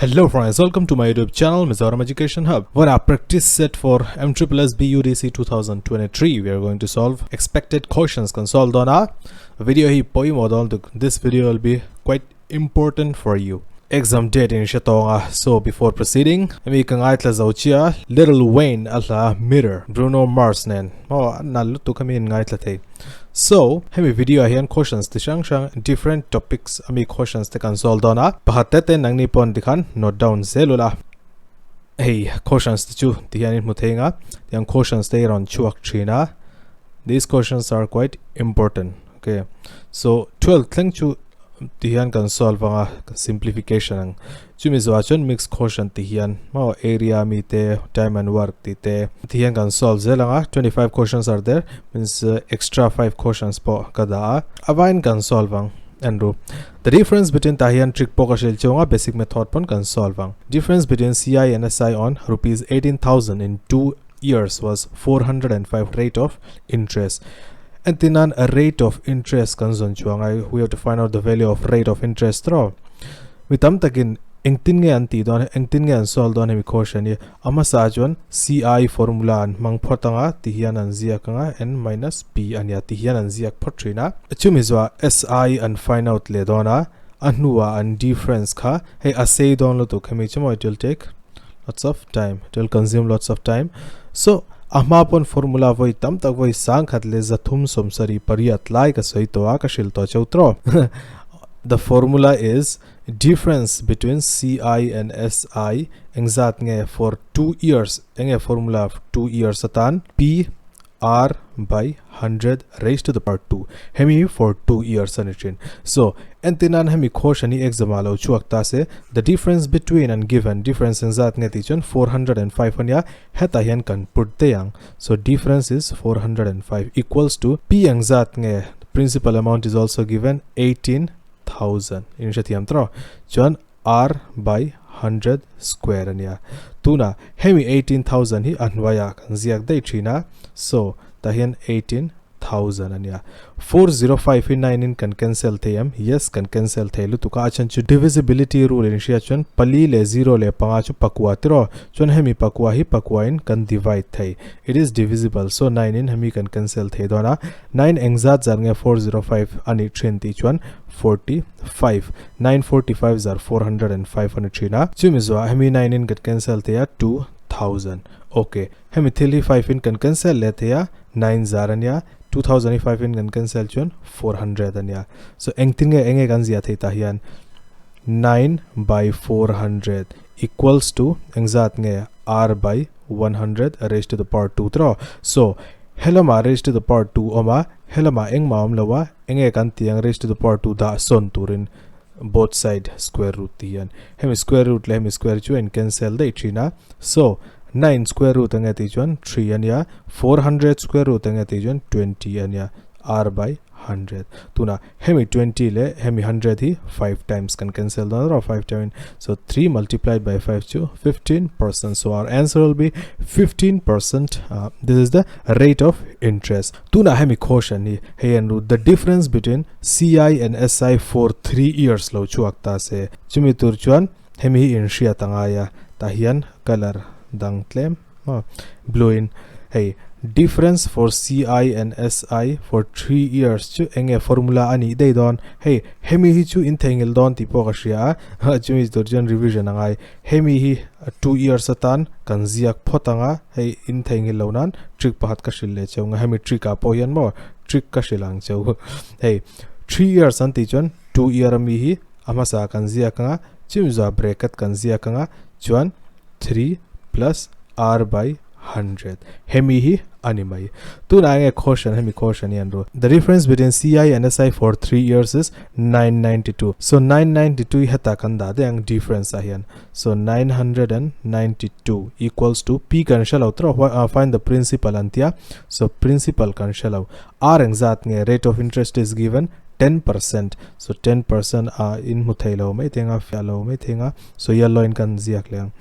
Hello friends, welcome to my YouTube channel Mizoram Education Hub. For our practice set for MSSSB UDC 2023, we are going to solve expected questions kan solve dawn a. Video hi pawimawh dawn tuk. This video will be quite important for you. Exam date in hre tawng a, so before proceeding, hemi ka ngaithla zo chia Little Wayne a hla Mirror, Bruno Mars nen maw a nal lutuk hemi in ngaithla thei. So, hemi video ah hian questions ti hrang hrang different topics ami questions te kan solve dawn a, pakhat te te nangni pawn tikhan note down zel ula. Hei questions te chu ti hian in hmu thei anga, tiang questions te hi rawn chhuak thin a, these questions are quite important. Okay, so 12 thleng chu ti hian kan solve anga simplification ang chumi zawah chuan mix quotient ti hian maw area mi te time and work ti te ti hian kan solve zel anga 25 questions are there means uh, extra 5 questions pawh ka dah a avain kan solve ang Andrew the difference between ta hian trick pawh ka hril chunga basic method pawn kan solve ang difference between CI and SI on rupees 18000 in 2 years was 405 rate of interest Entinan a rate of interest kan zawn chuang a we have to find out the value of rate of interest ro mi tam takin engtin nge an tih dawn engtin nge an solve dawn hemi question hi a hmasa chuan CI formula an hmang phawt anga ti hian an ziak anga n minus p ania ti hian an ziak phawt thin a chumi zuah SI an find out leh dawn a a hnuah an difference kha hei a sei dawn lutuk hemi chu maw it will take lots of time it will consume lots of time so a hma pawn formula voi tam tak voi sang khat le zathum som sari pariat lai ka soi to a ka hril to cheu tro the formula is difference between CI and SI engzat nge for 2 years enge formula 2 years atan P R by 100 raised to the power 2 hemi for 2 years ani thin so entinan hemi question hi exam ah lo chhuak ta se the difference between and given difference engzat nge tih chuan 405 ania hetah hian kan put daih ang so difference is 405 equals to p engzat nge principal amount is also given 18000 in hrethiam tawh chuan R by 100 square a nia. Tunah hemi 18,000 hi a hnuaiah kan ziak daih thin a, so tah hian 18,000 a nia. 405 hi 9 in kan cancel thei em? Yes, kan cancel thei lutuk a, a chhan chu divisibility rule in hria chuan pali leh zero leh panga chu pakua tiraw, chuan hemi pakua hi pakua in kan divide thei, it is divisible, so 9 in hemi kan cancel thei dawn a, 9 engzat zar nge 405 a nih thin tih chuan 45 945 zar 405 a ni thin a chumi zuah hemi 9 in kan cancel thei a 2000 ok hemi thil hi 5 in kan cancel leh thei a 9 zar a nia 2000 hi 5 in kan cancel chuan 400 a nia so engtin nge enge kan ziah theih tah hian 9 by 400 equals to engzat nge r by 100 raised to the power 2 tiraw so helama raised to the power 2 awm a helama engmah awm lo a Enge kan tih ang raise to the power 2 dah sawn turin both side square root tih hian hemi square root leh hemi square chu a in cancel daih thin a so 9 square root enge tih chuan 3 ania 400 square root enge tih chuan 20 ania r by 100 tuna hemi 20 leh hemi 100 hi 5 times kan cancel dawn ro 5 time so 3 multiplied by 5 chu 15% so our answer will be 15% uh, this is the rate of interest Tunah hemi caution hi hei an ru the difference between CI and SI for 3 years lo chhuak ta se. Chumi tur chuan hemi hi inhriat a ngai a, tah hian colour dang tlem maw blue in hei difference for CI and SI for 3 years chu eng nge formula a nih daih dawn hei hemi hi chu in theihnghilh dawn tih pawh ka hria a chumi tur chuan revision a ngai hemi hi 2 years atan kan ziak phawt ang a. Hei in theihnghilh lo nan trick pakhat ka hrilh leh cheu nga hemi trick ah pawh hian maw trick ka hrilh ang cheu hei 3 years an tih chuan 2 year ami hi a hmasa kan ziak anga chimza bracket kan ziak anga chuan 3 plus r by 100 hemi hi ani mai tunah enge caution hemi caution hi an ru the difference between CI and SI for 3 years is 992 so 992 hi heta kan dah daih ang difference ah hian So 992 equals to P kan hre lo tawh a find the principal an tia so principal kan hre lo R engzat nge rate of interest is given 10% so 10% a in hmu thei lo mai thei nga fiah lo mai thei nga so yellow in kan ziak leh ang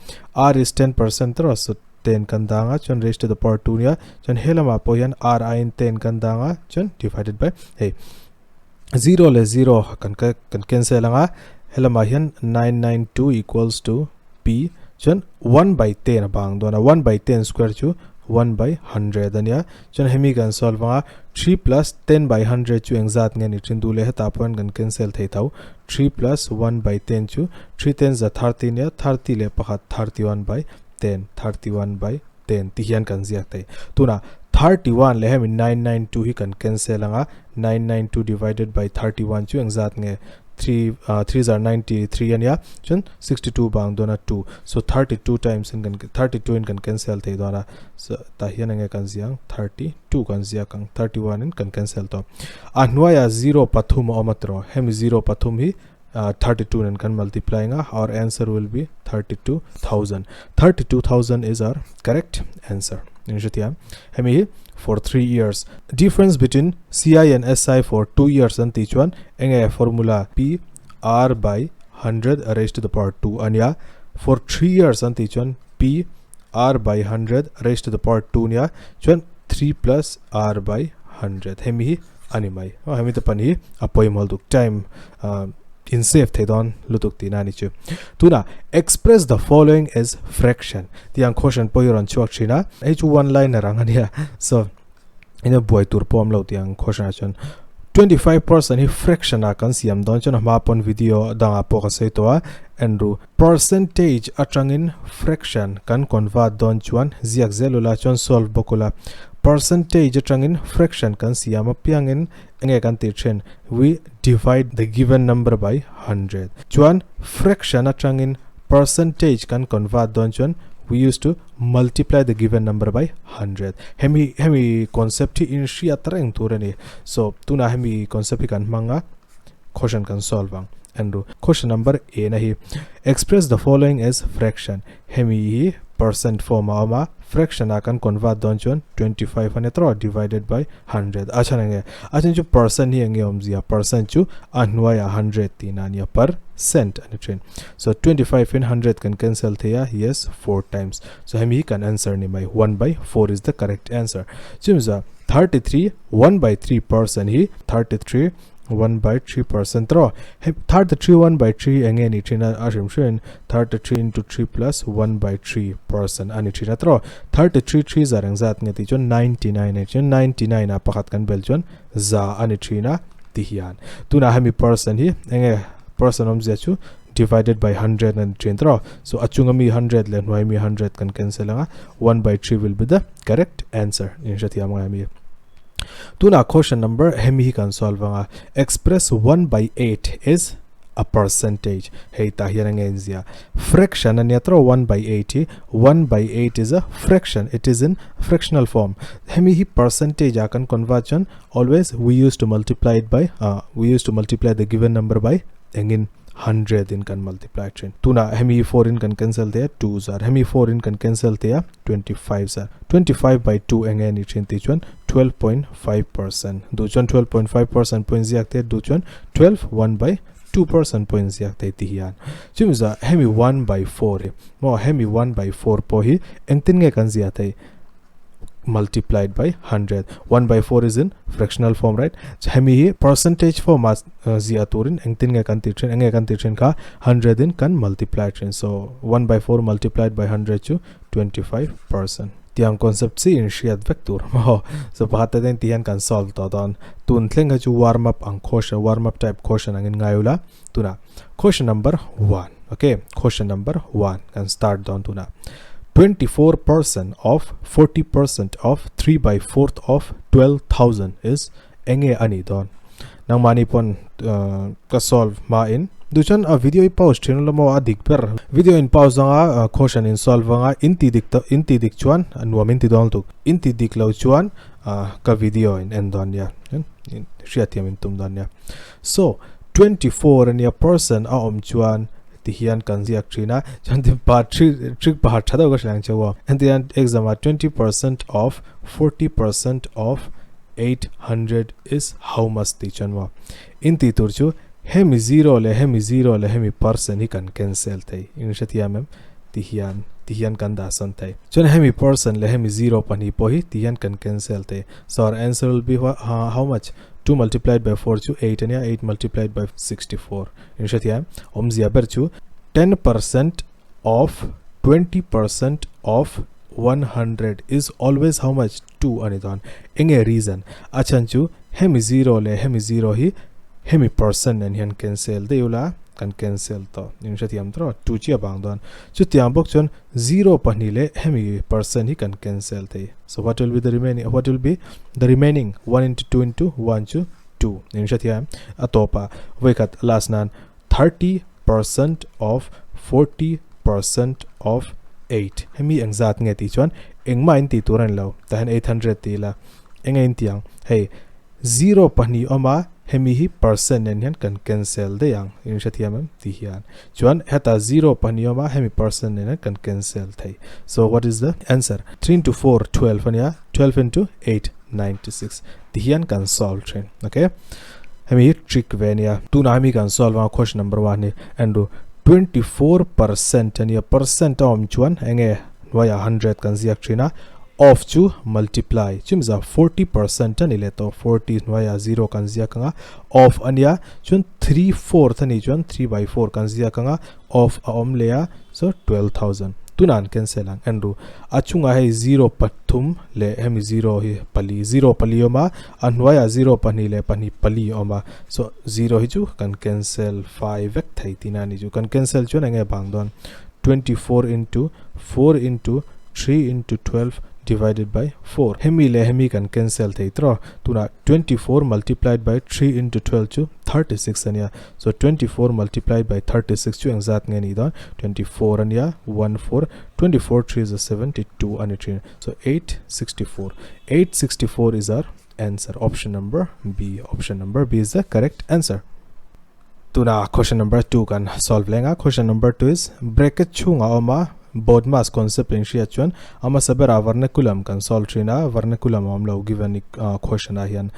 R is 10% tawh so 10 kan dang a chuan raised to the power 2 nia chuan he lamah pawh hian R aiin 10 kan dang a chuan divided by hei 0 leh 0 kan kan cancel anga Helamah hian 992 equals to P chuan 1 by 10 a bang dawn a, 1 by 10 square chu 1 by 100 a nia. Chuan hemi kan solve anga 3 plus 10 by 100 chu engzat nge ni thin duh leh hetah pawh hian kan cancel thei tho. 3 plus 1 by 10 chu 3 ten za 30 nia, 30 leh pakhat 31 by 10, 31 by 10 ti hian kan ziak thei. Tunah 31 leh hemi 992 hi kan cancel anga 992 divided by 31 chu engzat nge 3 3 zar 93 ania chuan 62 bang dawn a 2 so 32 times in kan 32 in kan cancel thei dawn a so tah hian enge kan ziang 32 kan ziak ang 31 in kan cancel tawh a hnuaiah 0 pathum a awm a tiraw hemi 0 pathum hi 32 nen kan multiply anga our answer will be 32000 32000 is our correct answer in hretia hemi hi for 3 years difference between CI and SI for 2 years an tih chuan enge formula P R by 100 raised to the power 2 ania for 3 years an tih chuan P R by 100 raised to the power 2 nia chuan 3 plus R by 100 hemi hi ani mai hemi te pan hi a pawimawh lutuk time in save thei dawn lutuk tihna ani chu tuna express the following as fraction tih ang question pawh hi rawn chhuak thin a hei chu one liner ang ania so ina buai tur pawh awm lo tih ang question ah chuan 25% hi fraction ah kan siam dawn chuan a hma pawn video dangah pawh ka sawi tawh a enru percentage atangin fraction kan convert dawn chuan ziak zel ula chuan solve bawk ula percentage atangin fraction kan siam apiangin enge kan tih thin we divide the given number by 100 chuan fraction atangin percentage kan convert dawn chuan we used to multiply the given number by 100 hemi hemi concept hi in hriat reng tur ani so tuna hemi concept hi kan hmang a question kan solve ang enru question number a na hi express the following as fraction hemi hi percent form a awm a fraction a kan convert dawn chuan 25 a ni tawh divided by 100 a chhan enge a chhan chu percent hi enge awmzia percent chu a hnuaiah 100 tihna a nia percent a ni thin so 25 in 100 kan cancel thei a yes 4 times so hemi hi kan answer ni mai 1 by 4 is the correct answer chumi za 33 1 by 3 percent hi 33 1 by 3 percent tawh hei 33 1 by 3 enge ni thin a a hrim hrim 33 into 3 plus 1 by 3 percent a ni thin a tawh 33 3 zar eng zat nge tih chuan 99 a ni chuan 99 a pakhat kan bel chuan za a ni thin a ti hian tunah hemi percent hi enge percent awmzia chu divided by 100 a ni thin tawh so a chunga mi 100 leh hnuai mi 100 kan cancel anga 1 by 3 will be the correct answer in hrethiam ngai ami Tunah question number hemi hi kan solve anga express 1 by 8 is a percentage hei tah hian enge inzia fraction ania tawh 1 by 8 hi 1 by 8 is a fraction it is in fractional form hemi hi percentage a kan convert chuan always we used to multiply it by uh, we used to multiply the given number by engin 100 in kan multiply thin tuna hemi 4 in kan cancel thei a 2 zar hemi 4 in kan cancel thei a 25 zar 25 by 2 enge ni thin tih chuan 12.5 percent duh chuan 12.5 percent pawhin ziak thei a duh chuan 12 1 by 2 percent pawhin ziak thei ti hian chumi zah hemi 1 by 4 hi maw hemi 1 by 4 pawh hi engtin nge kan ziah thei multiplied by 100 1 by 4 is in fractional form right so hemi hi percentage form a zia turin engtin nge kan ti thin enge kan ti thin kha 100 in kan multiply thin so 1 by 4 multiplied by 100 chu 25% tiang concept chi in hriat vek tur maw so pakhat te ten ti hian kan solve tawh dawn tun thleng kha chu warm up ang question warm up type question angin ngai ula tuna question number 1 okay question number 1 kan start dawn tuna 24% of 40% of 3 by 4th of 12000 is enge ani dawn nangmahni pawn ka solve hma in duh chuan a video i pause thin ula maw a dik ber video in pause anga question in solve anga in tih dik in tih dik chuan nuam in ti dawn lutuk in tih dik lo chuan ka video in en dawn nia hriatthiam in tum dawn nia so 24 ania person a awm chuan ti hian kan ziak thin a chuan tin pa trick pakhat tha deuh ka hrilh ang che aw entirnan exam ah 20% of 40% of 800 is how much tih chuan maw in tih tur chu hemi zero leh hemi zero leh hemi percent hi kan cancel thei in hrethiam em ti hian ti hian kan dah sawn thei chuan hemi percent leh hemi zero pahnih pawh hi ti hian kan cancel thei so our answer will be how much. 2 multiplied by 4 chu 8 ania 8 multiplied by 64 in hrethiam awmzia ber chu 10% of 20% of 100 is always how much 2 ani dawn enge reason a chhan chu hemi zero leh hemi zero hi hemi percent nen hian cancel daih ula kan cancel tawh in hrethiam tawh 2 chiah bang dawn chutiang bawk chuan zero pahnih leh hemi percent hi kan cancel thei so what will be the remaining what will be the remaining 1 into 2 into 1 chu 2 in hrethiam a tawpah vawikhat last nan 30% of 40% of 8 hemi engzat nge tih chuan engmah in tih tur a ni lo tah hian 800 ti ila eng a intiang hei zero pahnih awm a hemi hi percent nen hian kan cancel daih ang in hrethiam em tih hian chuan heta zero pahnih awm a hemi percent nen hian kan cancel thei so what is the answer 3 into 4 12 ania 12 into 8 96 ti hian kan solve thin okay hemi hi trick ve ania tunah hemi kan solve anga question number 1 hi enru 24% ania percent a awm chuan enge hnuaiah 100 kan ziak thin a of chu multiply chumi za 40% ani leh tawh 40 hnuaiah 0 kan ziak anga of ania chuan 3 fourth ani chuan 3 by 4 kan ziak anga of a awm leh a so 12,000 tunah an cancel ang enru a chungah hei zero pathum leh hemi zero hi pali zero pali awm a a hnuaiah zero pahnih leh pahnih pali awm a so zero hi chu kan cancel fai vek thei tihna a ni chu kan cancel chuan enge bang dawn 24 into 4 into 3 into 12 divided by 4 hemi leh hemi kan cancel thei tawh tunah 24 multiplied by 3 into 12 chu 36 a nia So 24 multiplied by 36 chu engzat nge ni dawn 24 ania 1 4 24 3 is a 72 ani thin so 864 864 is our answer option number B option number B is the correct answer tuna question number 2 kan solve lenga question number 2 is bracket chunga oma BODMAS concept in hria chuan ama sabera vernaculum kan solve thina vernaculum awm lo given question a hian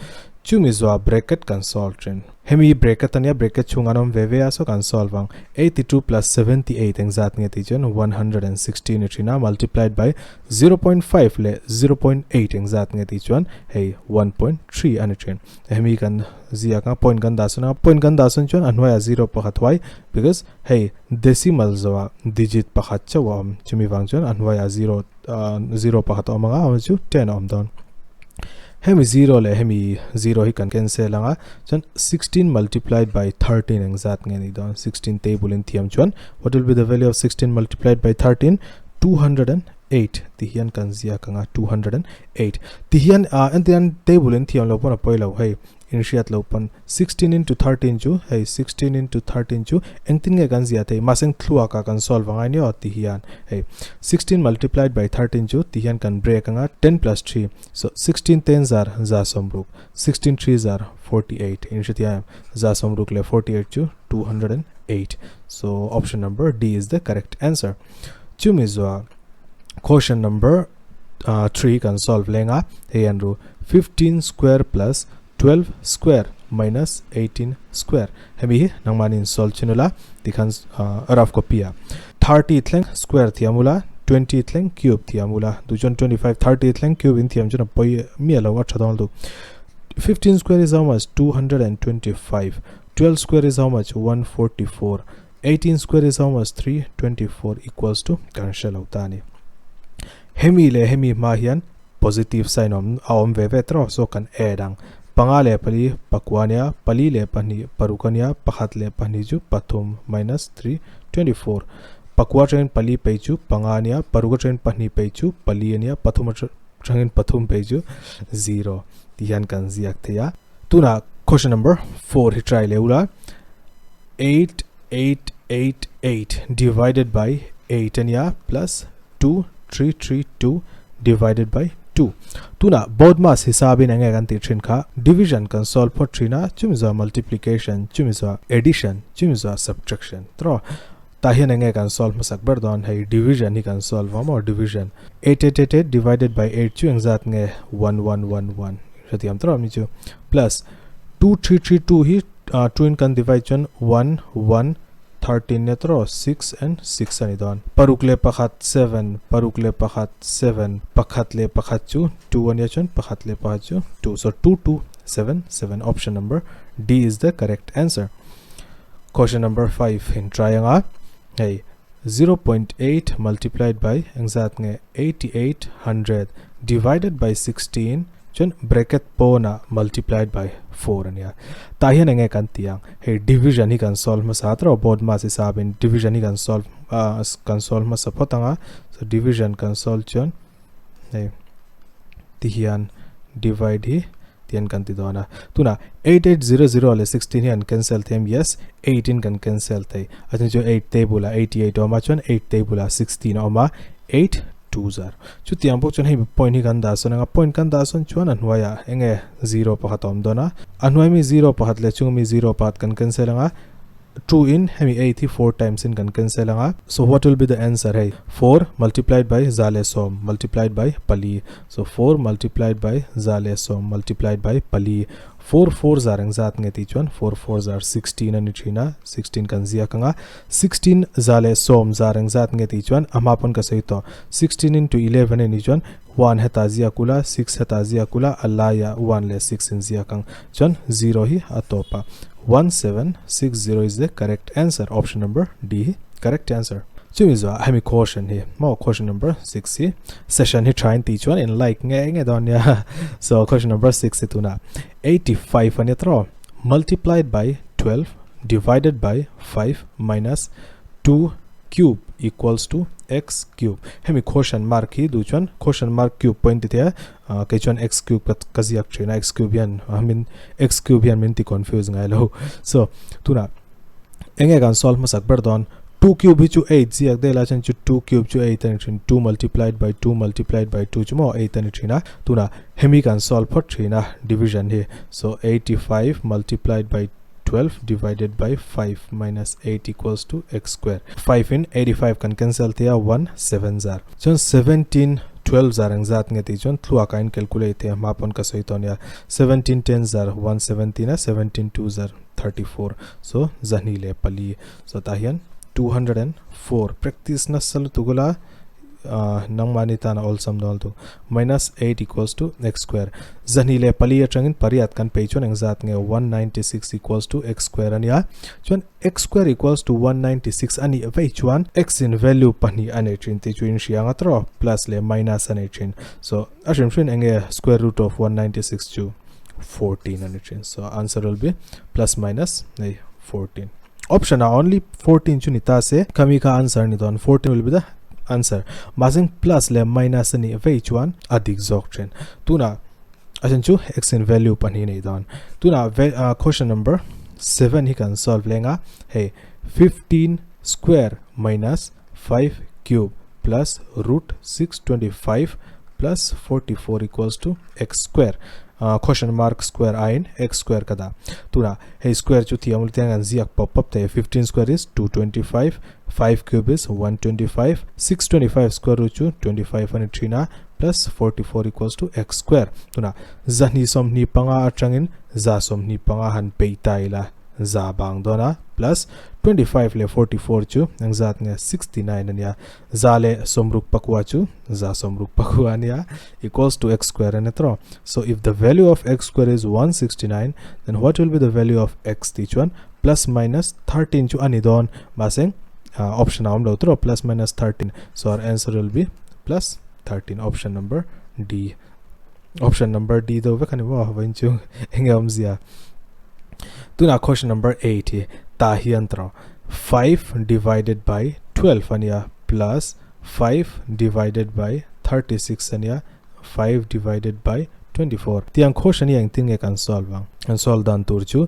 chumi zua bracket kan solve thin Hemi bracket ania bracket chhung an awm ve ve a saw kan solve ang. 82 plus 78 engzat nge tih chuan 160 ni thin a multiplied by 0.5 leh 0.8 engzat nge tih chuan hei 1.3 a ni thin. Hemi kan ziak a point kan dah sawn a point kan dah sawn chuan a hnuaiah zero pakhat huai because hei decimal zawhah digit pakhat chauh a awm chumi vang chuan a hnuaiah zero zero pakhat a awm ang a awm chu 10 a awm dawn. Hemi zero leh hemi zero hi kan cancel ang a chuan 16 multiplied by 13 engzat nge ni dawn 16 table in thiam chuan what will be the value of 16 multiplied by 13 208 ti hian kan ziak ang a 208 ti hian entian table in thiam lo pawn a pawi lo hei In hriat lo pawn 16 into 13 chu hei 16 into 13 chu engtin nge kan ziah thei mahse thluak ah kan solve angai nia aw ti hian hei 16 multiplied by 13 chu ti hian kan break anga 10 plus 3 so 16 ten zar za sawmruk 16 three zar 48 in hre thiam za sawmruk leh 48 chu 208 so option number D is the correct answer chumi zuah question number 3 kan solve lenga hei an ru 15 square plus 12 square minus 18 square hemi hi nangmahni in solve chinula tikhan rough copy a 30 thleng square thiamula 20 thleng cube thiamula du chuan 25 30 thleng cube in thiam chuan a pawi miah lo a tha dawn lutuk 15 square is how much 225 12 square is how much 144 18 square is how much 324 equals to kan hre lo ta a ni. Hemi leh hemi hma hian positive sign awm a awm ve ve tawh so kan add ang. Panga leh pali pakua ania, pali leh pahnih paruk ania, pakhat leh pahnih chu pathum minus 324. Pakua atangin pali pei chu panga ania, paruk atangin pahnih pei chu pali ania, pathum atangin pathum pei chu zero ti hian kan ziak thei a. Tunah question number 4 hi try leh ula. 8 8 8 8 divided by 8 ania plus 2 3 3 2 divided by 2 tuna BODMAS hisabin enge kan tih thin kha division kan solve phawt thin a chumi zawh multiplication chumi zawh addition chumi zawh subtraction tawh tah hian enge kan solve hmasak ber dawn hei division hi kan solve ang maw division 8 8 8 8 divided by 8 chu engzat nge 1 1 1 1 hrethiam tawh mi chu plus 2 3 3 2 hi 2 in kan divide chuan 1 1 13 nia tawh 6 and 6 a ni dawn paruk leh pakhat 7 paruk leh pakhat 7 pakhat leh pakhat chu 2 a nia chuan pakhat leh pakhat chu 2 so 2 2. 7 7 option number D is the correct answer. Question number 5 in try anga hei 0.8 multiplied by engzat nge 8800 divided by 16 chuan bracket pawnah multiplied by 4 ania. Tah hian enge kan tih ang hei division hi kan solve hmasa tawh BODMAS hisapin division hi kan solve kan solve hmasa phawt anga so division kan solve chuan hei ti hian divide hi tian kan ti dawn a tuna 8800 leh 16 hian cancel them yes 8 in kan cancel thei a chhan chu 8 table ah 88 awm a chuan 8 table ah 16 a awm a 8 2 zar chutiang bawk chuan hei point hi kan dah sawn anga point kan dah sawn chuan a hnuaiah enge 0 pakhat a awm dawn a a hnuai mi 0 pakhat leh chung mi 0 pakhat kan cancel anga 2 in hemi 8 hi 4 times in kan cancel anga so what will be the answer hei 4 multiplied by 110 multiplied by pali so 4 multiplied by 110 multiplied by pali 4 4 zar eng zat nge tih chuan 4 4 zar 16 ani thin a 16 kan ziak anga 16 110 zar eng zat nge tih chuan a hma pawn ka sawi tawh 16 into 11 ani chuan 1 heta ziak ula 6 heta ziak ula a laiah 1 leh 6 in ziak ang chuan 0 hi a tawp a 1760 is the correct answer option number D hi correct answer. Chumi zuah hemi question hi maw question number 6 hi session hi tha in tih chuan in like nge nge dawn nia so question number 6 hi tunah 85 ania tawh multiplied by 12 divided by 5 minus 2 cube equals to x cube hemi question mark hi duh chuan question mark cube pawh in ti thei a kei chuan x cube ka ka ziak thin a x cube hian min x cube hian min ti confuse ngai lo so tunah enge kan solve hmasak ber dawn 2 cube hi chu 8 ziak daih lai chuan chu 2 cube chu 8 ani thin 2 multiplied by 2 multiplied by 2 chu maw 8 ani thin a tunah hemi kan solve phawt thin a division hi so 85 multiplied by 12 divided by 5 minus 8 equals to x square 5 in 85 kan cancel thei a 1 7 zar chuan 17 12 zar eng zat nge tih chuan thluak ah in calculate thei a hma pawn ka sawi tawh ania 17 10 zar 1 17 a 17 2 zar 34 so zahnih leh pali so tah hian 204 practice nasa lutuk ula nangmahni tan a awlsam dawn lutuk minus 8 equals to x square zahnih leh pali atangin pariat kan pei chuan engzat nge 196 equals to x square ania chuan x square equals to 196 anih vei chuan x in value pahnih a nei thin tih chu in hria anga tawh plus leh minus a nei thin so a hrim hrim enge square root of 196 chu 14 ani thin so answer will be plus minus nei 14 option ah only 14 chu ni ta se khami kha answer ni dawn 14 will be the answer mahse plus leh minus ani vei chuan a dik zawk thin tuna a then chu x in value pahnih nei dawn tuna question number 7 hi kan solve lenga hei 15 square minus 5 cube plus root 625 plus 44 equals to x square question mark square aiin x square ka dah tuna hei square chu thiam ul tiang an ziak pawp pawp thei 15 square is 225 5 cube is 125 625 square root chu 25 ani thin a plus 44 equals to x square tuna zahnih sawmhnih panga atangin za sawmhnih panga han peih ta ila za bang dawn a plus 25 leh 44 chu engzat nge 69 ania za leh sawmruk pakua chu za sawmruk pakua ania equals to x square ania tawh so if the value of x square is 169 then what will be the value of x tih chuan plus minus 13 chu ani dawn mahse option a awm lo tawh plus minus 13 so our answer will be plus 13 option number D option number D deuh vek ani maw vawiin chu enge awmzia tunah question number 8 hi tah hian tawh 5 divided by 12 ania plus 5 divided by 36 ania 5 divided by 24 tiang question hi engtin nge kan solve ang kan solve dan tur chu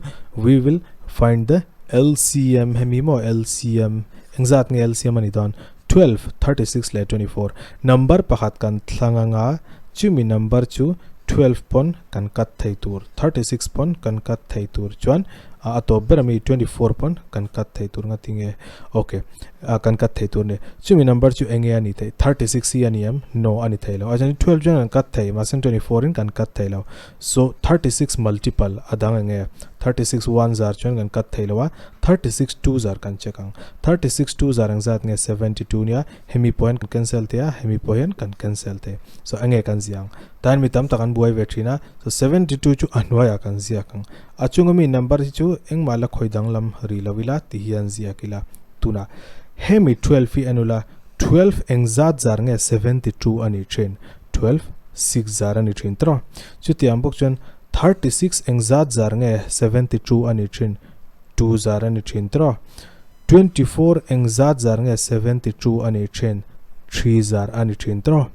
we will find the LCM hemi maw LCM engzat nge LCM ani dawn 12 36 leh 24 number pakhat kan thlang anga chumi number chu 12 pawn kan cut thei tur 36 pawn kan cut thei tur chuan A tawp ber ami 24 pawn kan cut thei tur nga tinge okay kan cut thei tur ni chumi number chu enge ani thei 36 hi ani em no ani thei lo a chuan 12 chuan kan cut thei mahse 24 in kan cut thei lo so 36 multiple a dang enge 36 1 zar chuan kan cut thei lo a 36 2 zar kan check ang 36 2 zar engzat nge 72 nia hemi pawh hian kan cancel thei a hemi pawh hian kan cancel thei so enge kan ziah ang tan mi tam tak an buai ve thin a so 72 chu a hnuaiah kan ziak ang A chunga mi number hi chu engmah la khawi danglam ri lo ila ti hian ziak ila. Tunah hemi 12 hi en ula, 12 engzat zar nge 72 a ni thin? 12 six zar a ni thin tawh. Chutiang bawk chuan 36 engzat zar nge 72 a ni thin? 2 zar a ni thin tawh. 24 engzat zar nge 72 a ni thin? 3 zar a ni thin tawh.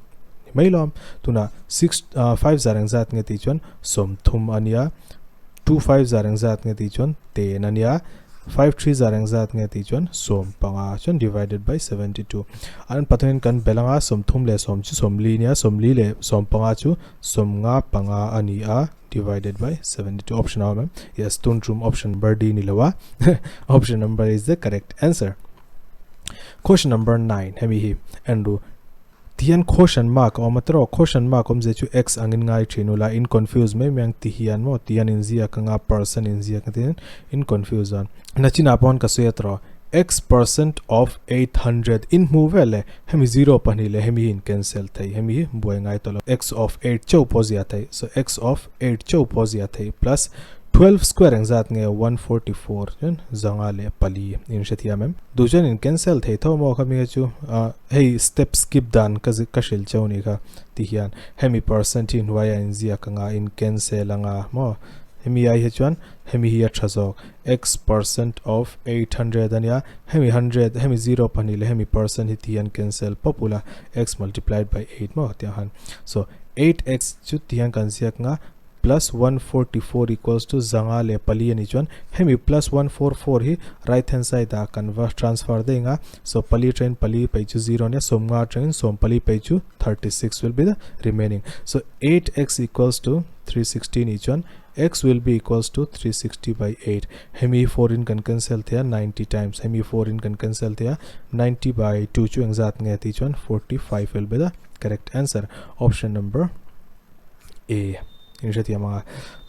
Ni mai lawm. Tunah six, five zar engzat nge tih chuan 30 a nia. 25 zar engzat nge tih chuan 10 a nia, 53 zar engzat nge tih chuan 15 chuan divided by 72. An pathumin kan belh anga 30 leh 10 chu 40 nia, 40 leh 15 chu 55 a ni a, divided by 72. Option a awm em? Yes, tun tum option number D ni lo a, option number is the correct answer. Question number 9 hemi hi en ru. Tihian question mark a awm a tiraw? Question mark awmzia chu X angin ngai thin ula, in confuse mai mai ang tihian maw tihian inziak anga percent inziak ang tihian in confuse dawn. Nachinah pawh ka sawi a tiraw? X percent of 800 in hmu vel e, hemi zero pahnih leh hemi hi in cancel thei, hemi hi buai ngai tawh lo. X of 8 chauh pawh zia thei, so X of 8 chauh pawh zia thei plus 12 square engzat nge 144 chuan 104 in hrethiam em? Duh chuan in cancel thei tho maw khami kha chu hei step skip dan ka ka hrilh cheu ni kha ti hian hemi percent hi hnuaia in ziak anga in cancel anga maw hemi ai hi chuan hemi hi a tha zawk x percent of 800 ania hemi 100 hemi 0 pahnih leh hemi percent hi ti hian cancel pawp ula x multiplied by 8 maw tiang han so 8x chu ti hian kan ziak anga plus 144 equals to 104 a nih chuan hemi plus 144 hi right hand side ah kan va transfer daih ang a, so pali atangin pali paih chu zero a nia, sawmnga atangin sawmpali paih chu 36 will be the remaining. So 8x equals to 360 nih chuan x will be equals to 360 by 8 hemi 4 in kan cancel thei a 90 times hemi 4 in kan cancel thei a 90 by 2 chu engzat nge tih chuan 45 will be the correct answer option number A in hrethiam anga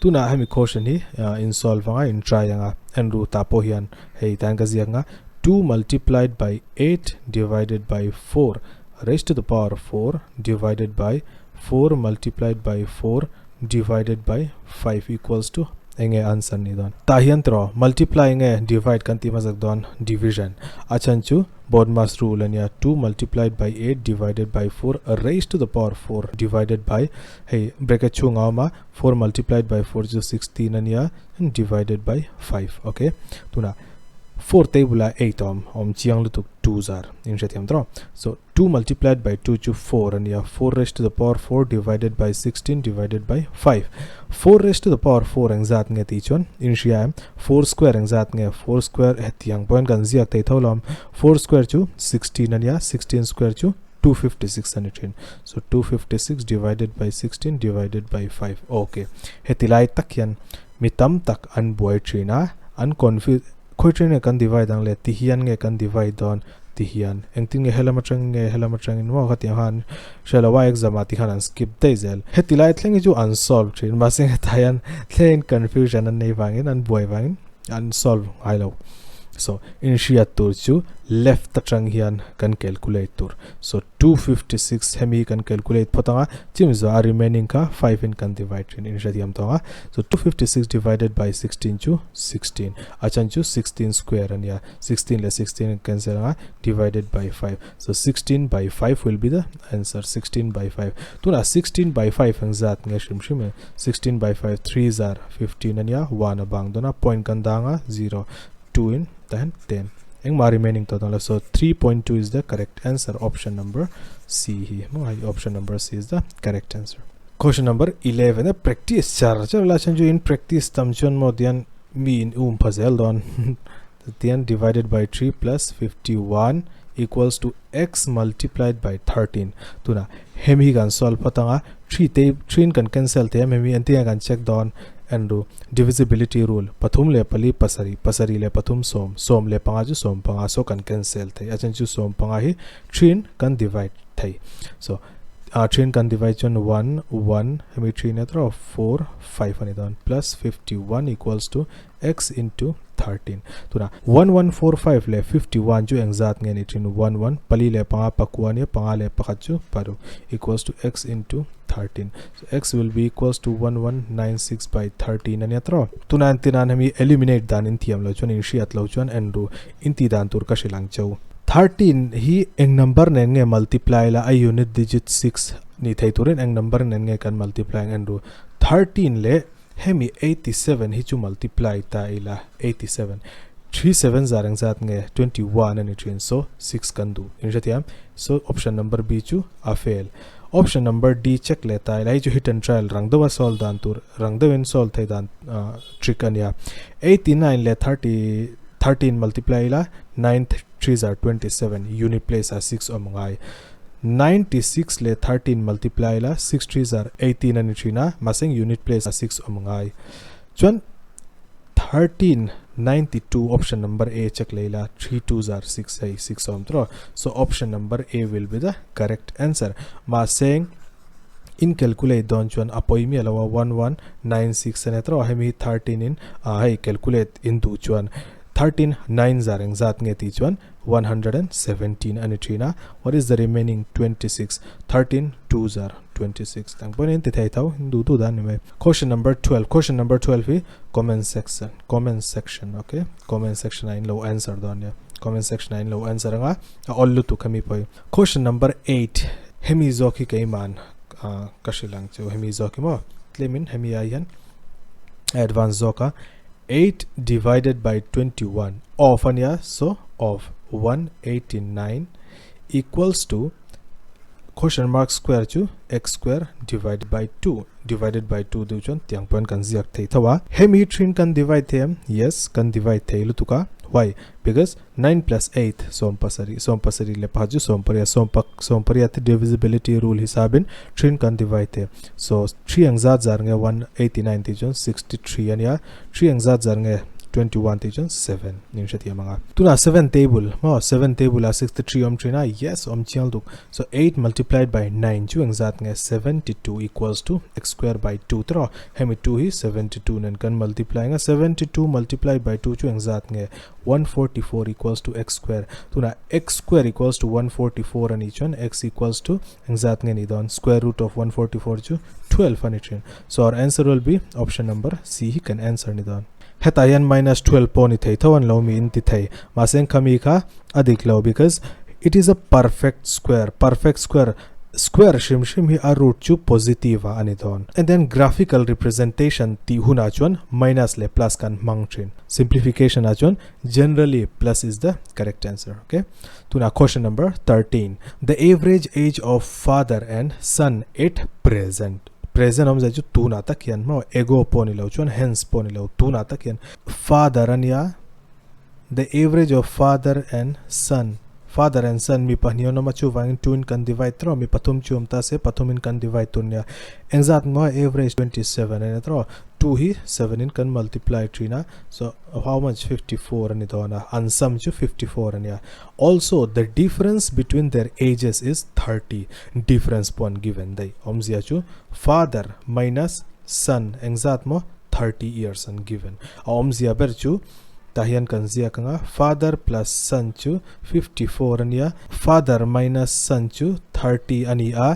tunah hemi question hi in solve anga in try anga en ru ta pawh hian hei tan ka ziak anga 2 multiplied by 8 divided by 4 raised to the power 4 divided by 4 multiplied by 4 divided by 5 equals to enge answer ni dawn tah hian tiraw multiply nge divide kan tih hmasak dawn division a chhan chu BODMAS rule a nia, 2 multiplied by 8 divided by 4 raised to the power 4 divided by hei bracket chhung a awm a 4 multiplied by 4 chu 16 a nia divided by 5 ok tunah 4 table a 8 a awm awm chiang lutuk 2 zar in hrethiam tawh so 2 multiplied by 2 chu 4 a nia 4 raised to the power 4 divided by 16 divided by 5 4 raised to the power 4 engzat nge tih chuan in hria em 4 square engzat nge 4 square hetiang pawhin kan ziak thei tho lo 4 square chu 16 a nia 16 square chu 256 a ni thin so 256 divided by 16 divided by 5 okay heti lai tak hian mi tam tak an buai thin a an confuse Khawi train nge kan divide ang le? Ti hian nge kan divide dawn? Ti hian. Engtin nge helam atangin nge helam atangin maw khatiang khan hre lo a exam ah ti khan an skip daih zel. Heti lai thleng hi chu an solve thin mahse hetah hian thleng confusion an nei vangin an buai vangin an solve ngai lo. So inhriat tur chu left atang hian kan calculate tur. So 256 hemi kan calculate phawt anga chim zawh a remaining kha 5 in kan divide thin in hrethiam tawng a so 256 divided by 16 chu 16 a chan chu 16 square ania 16 leh 16 in cancel anga divided by 5 so 16 by 5 will be the answer 16 by 5 tuna 16 by 5 ang zat nge hrim hrim e 16 by 5 3 zar 15 ania 1 a bang dona point kan danga 0 2 in tahan 10 engmah remaining tawh dawn lo so 3.2 is the correct answer option number C hi maw hei option number C is the correct answer question number 11 a practice char char la chan chu in practice tam chuan maw tian mi in um pha zel dawn tian divided by 3 plus 51 equals to x multiplied by 13 tuna hemi kan solve patanga 3 te 3 kan cancel te hemi antia kan check dawn Andrew divisibility rule pathum le pali pasarih pasarih leh pathum sawm sawm leh panga chu sawm panga so kan cancel thei a then chu sawm panga hi three in kan divide thei so ah three in kan divide chuan one one hemi three in erawh four five a ni dawn plus 51 equals to x into 13 tuna 1145 leh 51 chu engzat nge ni thin 1 1 pali leh panga pakua nia panga leh pakhat chu paruk equals to x into 13 so x will be equals to 1196 by 13 ania tro tuna an tinan hemi eliminate dan in thiam lo chuan in hriat lo chuan en ru in ti dan tur ka hrilh ang cheu 13 hi eng number nen nge multiply la a unit digit 6 ni thei turin eng number nen nge kan multiply ang en ru 13 leh Hemi 87 hi chu multiply ta ila 87 3 7 zar engzat nge 21 a ni thin so 6 kan duh in hrethiam so option number B chu a fail option number D check leh ta ila hei chu hit and trial rang deuha solve dan tur rang deuhin solve thei dan trick a nia 89 leh 30 13 multiply ila 9 3 zar 27 unit place ah 6 awm ngai 96 leh 13 multiply la 6 threes are 18 a ni thin a, mahse unit place ah 6 awm ngai. Chuan 13 92 option number A check lei la 3 twos are 6 hei 6 awm tawh. So option number A will be the correct answer. Mahse in calculate dawn chuan a pawi miah lo a 1196 a ni tawh hemi 13 in hei calculate in duh chuan 13 9 zar engzat nge tih chuan 117 a ni thin a, what is the remaining 26, 13 twos are 26 tang pawhin in ti thei tho, in duh duh dan ni mai. Question number 12, question number 12 hi comment section, comment section ok, comment section ah in lo answer dawn nia, comment section ah in lo answer anga a awl lutuk hemi pawh hi. Question number 8, hemi zawk hi keiman ka hrilh ang chu, hemi zawk hi maw tlemin hemi ai hian a advance zawk a. 8 divided by 21 of ania so of 189 equals to question mark square chu x square divided by 2 divided by 2 deuh chuan tiang pawhin kan ziak thei tho a hemi thin kan divide thei em yes kan divide thei lutuk a why because 9 plus 8 sawm pasarih sawm pasarih leh pakhat chu sawm pariat sawm pak sawm pariat hi divisibility rule hisabin thin kan divide thei so 3 ang zat zar nge 189 tih chuan 63 ania 3 ang zat zar nge 21 tih chuan 7 nin hrethiam anga tunah 7 table maw 7 table ah 63 awm thin a yes awm chiang duk so 8 multiplied by 9 chu eng zat nge 72 equals to x square by 2 tawh hemi 2 hi 72 nen kan multiply anga 72 multiplied by 2 chu eng zat nge 144 equals to x square tunah x square equals to 144 a nih chuan x equals to engzat nge nih dawn square root of 144 chu 12 a ni thin so our answer will be option number C hi kan answer ni dawn hetah hian minus 12 pawh ni thei tho an lo mi in ti thei mahse khami kha a dik lo because it is a perfect square perfect square Square hrim hrim hi a root chu positive a ani dawn. And then graphical representation tih hunah chuan minus leh plus kan hmang thin. Simplification ah chuan generally plus is the correct answer. Okay. Tunah question number 13. The average age of father and son at present. Present awmzia chu tunah tak hian maw ago pawh ni lo chuan hence pawh ni lo tunah tak hian father ania The average of father and son Father and son mi pahnih an awm a chuvangin 2 in kan divide tawh mi pathum chu awm ta se pathum in kan divide tur nia engzat maw average 27 a ni tawh 2 hi 7 in kan multiply thin a so how much 54 a ni dawn a an sum chu 54 a nia also the difference between their ages is 30 difference pawh an given daih awmzia chu father minus son engzat maw 30 years an given a awmzia ber chu Tah hian kan ziak ang a, father plus son chu 54 a nia, father minus son chu 30 a ni a.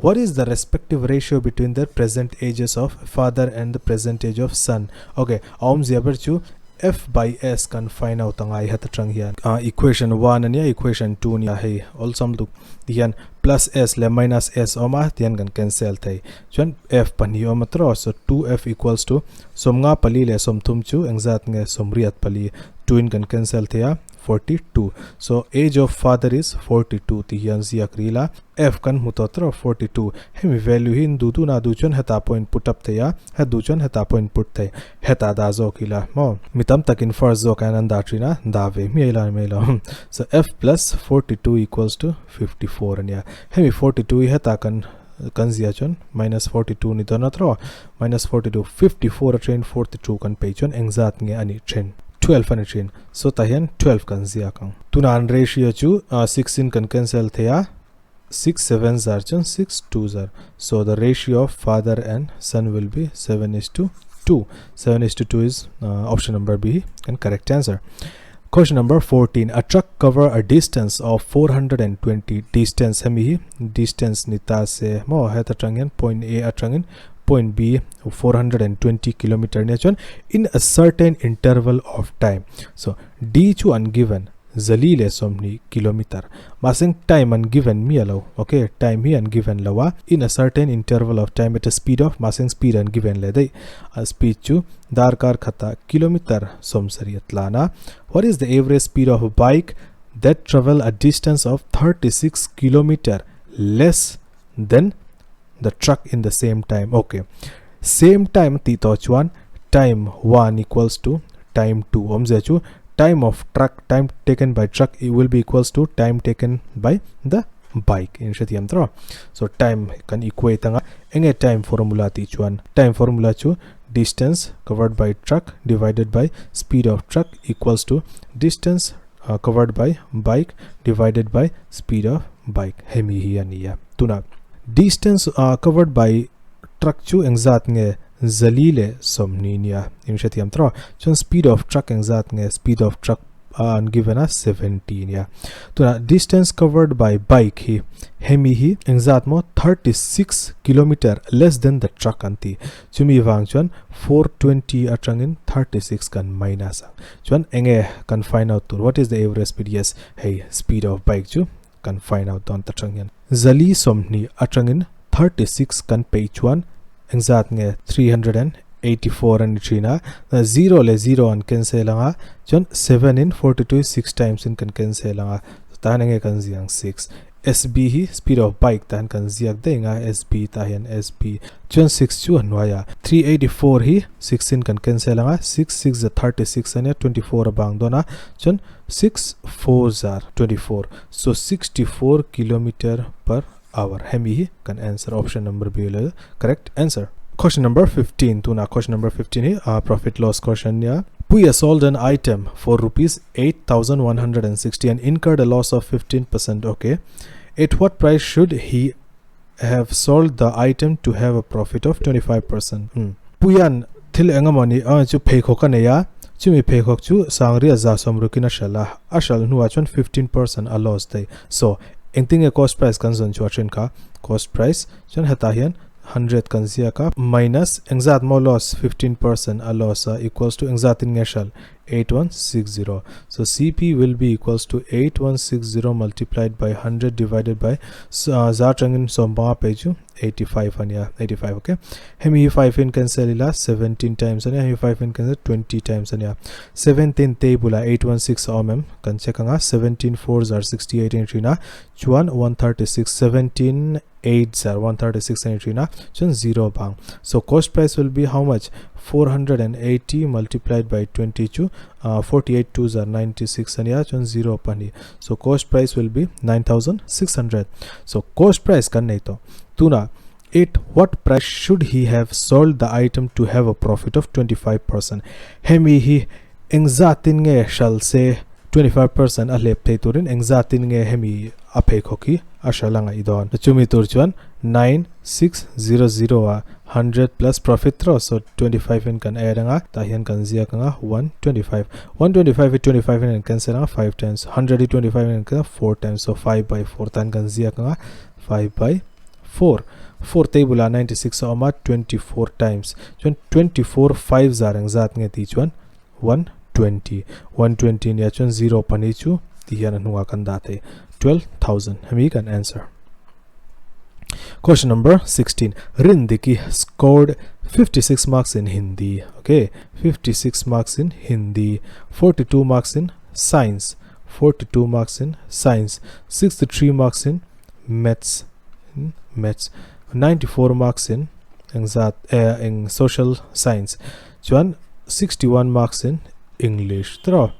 What is the respective ratio between the present ages of father and the present age of son? Ok, a awmzia ber chu F by S kan find out ang a i hat atang hian. Equation 1 a nia, equation 2 a nia hei awlsam lutuk. Tihian plus S leh minus S a awm a, tihian kan cancel thei. Chuan F pahnih a awm a tawh, so 2F equals to Sawmnga pali leh sawmthum chu engzat nge sawmriat pali 2 in kan cancel thei a 42 so age of father is 42 tih hian ziak ril a f kan hmu tawh tawh 42 hemi value hi in duh duhna duh chuan hetah pawh in put up thei a het duh chuan hetah pawh in put thei hetah dah zawk ila maw mi tam takin first zawk hian an dah thin a dah ve hmiah ila ni mai lo so f plus 42 equals to 54 ania hemi 42 hi hetah kan. kan zia chuan minus 42 ni dawn a tawh minus 42 54 atangin 42 kan pei chuan engzat nge a nih then 12 a ni thin so tah hian 12 kan ziak ang tunah an ratio chu 6 in kan cancel thei a 6 7 zar chuan 6 2 zar so the ratio of father and son will be 7 is to 2 7 is to 2 is uh, option number B and correct answer question number 14 a truck cover a distance of 420 distance hemi hi distance ni ta se mo heta tangin point A atangin point B 420 kilometer ni chuan in a certain interval of time so D chu an given zali leh sawmhnih kilometer. Mahse time an given miah lo, ok, time hi an given lo a, in a certain interval of time at a speed of, mahse speed an given leh daih, a speed chu darkar khatah kilometer sawmsarih a tlan a. What is the average speed of a bike that travel a distance of 36 kilometer less than the truck in the same time? Ok, same time tih tawh chuan time one equals to time two awmzia chu time of truck time taken by truck it will be equals to time taken by the bike in hrethiam tawh so time kan equate anga enge time formula tih chuan time formula chu distance covered by truck divided by speed of truck equals to distance uh, covered by bike divided by speed of bike hemi hi ani a tuna distance uh, covered by truck chu engzat nge zali leh sawmhnih nia in hrethiam tawh chuan speed of truck engzat nge speed of truck an given a 70 nia tuna distance covered by bike hi hemi hi engzat maw 36 kilometer less than the truck an ti chumi vang chuan 420 atangin 36 kan minus ang chuan enge kan find out tur what is the average speed yes hei speed of bike chu kan find out dawn ta tang hian zali sawmhnih atangin 36 kan peih chuan engzat nge 384 a ni thin a 0 leh 0 an cancel anga chuan 7 in 42 6 times in kan cancel anga tan enge kan ziang 6 SB hi speed of bike tan kan ziak daih anga SB tah hian SB chuan 6 chu a hnuai a 384 hi 6 in kan cancel anga 6 6 za 36 ania 24 a bang dawn a chuan 6 4 za 24 so 64 kilometer per hour hemi hi kan answer option number B lo correct answer question number 15 tuna question number 15 hi uh, profit loss question nia Puya sold an item for rupees 8160 and incurred a loss of 15% okay at what price should he have sold the item to have a profit of 25% hmm. Puyan thil engamawni a chu pheikhawk a nei a chumi pheikhawk chu sangria za sawmrukin a hralh a a hralh hnuah chuan 15% a loss daih so engtinge cost price kan zawn chu a then kha cost price chuan hetah hian 100 kan ziak a minus engzat maw loss 15% a loss a equals to engzatin nge hralh 8160 so cp will be equals to 8160 multiplied by 100 divided by uh, za tangin sawmpanga pe chu 85 ania 85 okay hemi hi 5 in cancel ila 17 times ania hemi 5 in cancel 20 times ania 17 table a 816 awm em kan check anga 17 4 are 68 in thina chuan 136 17 8 zar 136 ani thina chuan 0 bang so cost price will be how much 480 multiplied by 20 chu uh, 48 2 zar 96 ania chuan 0 pani so cost price will be 9600 so cost price kan nei to tuna at what price should he have sold the item to have a profit of 25% hemi hi engzatin nge shall se 25% a hlep thei turin engzatin nge hemi a pheikhawk hi a hral anga i dawn. Chumi tur chuan 9600 ah 100 plus profit tawh so 25 in kan add anga tah hian kan ziak anga 125. 125 hi 25 in an cancel anga 5 times 100 hi 25 in an cancel 4 times so 5 by 4 tan kan ziak anga 5 by 4. 4 table ah 96 a awm a 24 times chuan 24 5 zar engzat nge tih chuan 120 120 nia chuan 0 pahnih chu ti hian a hnungah kan dah thei 12000 hemi kan answer question number 16 Rindiki scored 56 marks in Hindi okay 56 marks in Hindi 42 marks in science 42 marks in science 63 marks in maths in maths 94 marks in engzat eh eng social science chuan 61 marks in English tiraw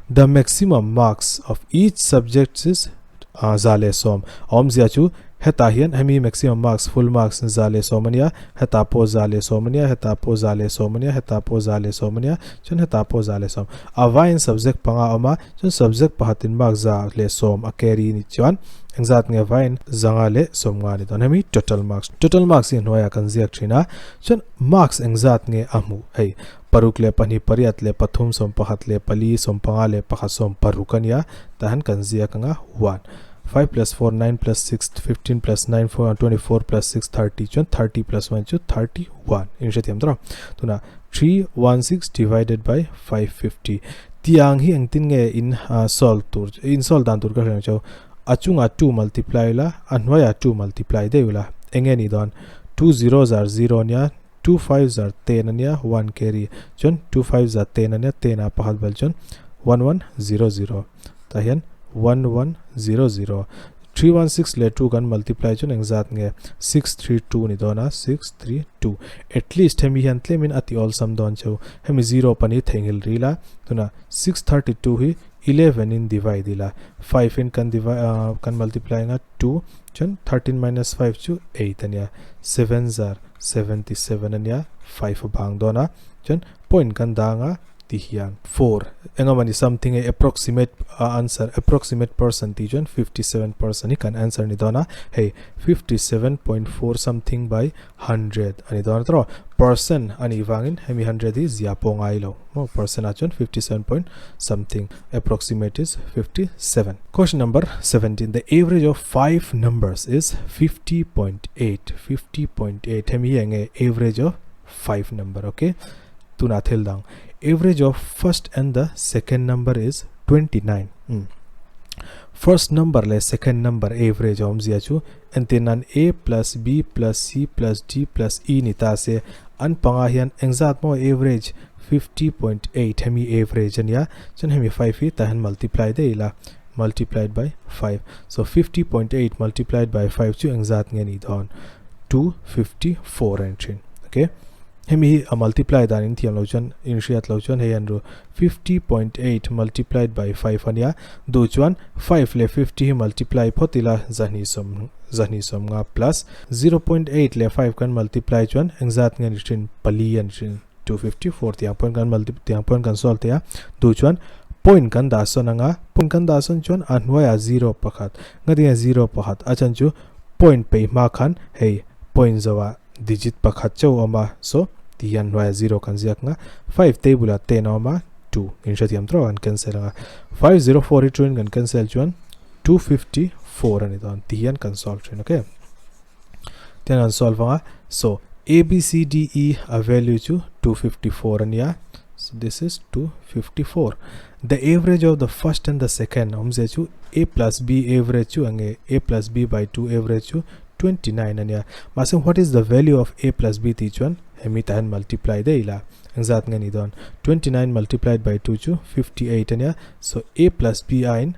the maximum marks of each subject is 110. A awmzia chu hetah hian hemi maximum marks, full marks, 110 a nia, hetah pawh 110 a nia, hetah pawh 110 a nia, hetah pawh 110 a nia, chuan hetah pawh 110. A vaiin subject panga a awm a, chuan subject pakhatin mark 110 a carry ni chuan engzat nge vaiin 550 a ni dawn. Hemi total marks. Total marks hi a hnuaiah kan ziak thin a, chuan marks engzat nge a hmuh hei paruk leh pahnih pariat leh pathum sawmpakhat leh pali sawmpanga leh pakhat sawm paruk a nia tah hian kan ziak anga one five plus four nine plus six fifteen plus nine four 24 plus six 30 chuan 30 plus one chu 31 in hrethiam tawh tuna 316 divided by 550 tiang hi engtin nge in solve tur in solve dan tur ka hriat chu a chunga 2 multiply la a hnuaiah 2 multiply deuh la enge ni dawn 2 0 zar 0 nia 2 5 zar 10 ania 1 carry chuan 2 5 zar 10 ania 10 a pakhat bel chuan 1100 tah hian 1100 316 leh 2 kan multiply chuan engzat nge 632 ni dawn a 632 at least hemi hian tlemin a ti awlsam dawn cheu hemi 0 pani theihnghilh ril a tuna 632 hi 11 in divide ila 5 in kan divide kan multiply anga 2 chuan 13 minus 5 chu 8 ania 7 zar 77 ania 5 a bang dawn a chuan point kan dang a ti hian 4 engamani something a approximate answer approximate percent ti chuan 57% hi kan answer ni dawn a hei 57.4 something by 100 ani dawn tro percent ani wangin hemi 100 hi zia pawh ngai lo mo percent a chuan 57 point something approximate is 57. Question number 17, the average of 5 numbers is 50.8. 50.8 hemi hi enge average of 5 number, okay tuna thil dang average of first and the second number is 29. First number le second number average awmzia chu entirnan a plus b plus c plus d plus e ni ta se an panga hian engzat maw average 50.8 hemi average ania chuan hemi 5 hi tah hian multiply daih ila multiplied by 5 so 50.8 multiplied by 5 chu engzat nge ni dawn 254 an thin, okay hemi hi a multiply dan in thiam lo chuan in hriat lo chuan hei an ru 50.8 multiplied by 5 ania du chuan 5 le 50 hi multiply phawt ila zahnih sawm zahnih sawm nga plus 0.8 le 5 kan multiply chuan engzat nge ni thin pali an thin 254 tiang point kan multi tiang point kan solve thei a du chuan point kan dah sawn anga point kan dah sawn chuan a hnuaiah 0 pakhat nga tinge 0 pakhat a chan chu point peih hma khan hei point zoah digit pakhat chauh a awm a so ti hian hnuaiah 0 kan ziak anga 5 table ah 10 a awm a 2 in hrethiam tawh kan cancel anga 504 hi chuan kan cancel chuan 254 a ni dawn ti hian kan solve thin, okay tian kan solve anga so a b c d e a value chu 254 a nia so this is 254. The average of the first and the second awmzia chu a plus b average chu enge a plus b by 2 average chu 29 a nia mahse what is the value of a plus b tih chuan hemi tah hian multiply daih ila engzat nge ni dawn 29 multiplied by 2 chu 58 a nia so a plus b aiin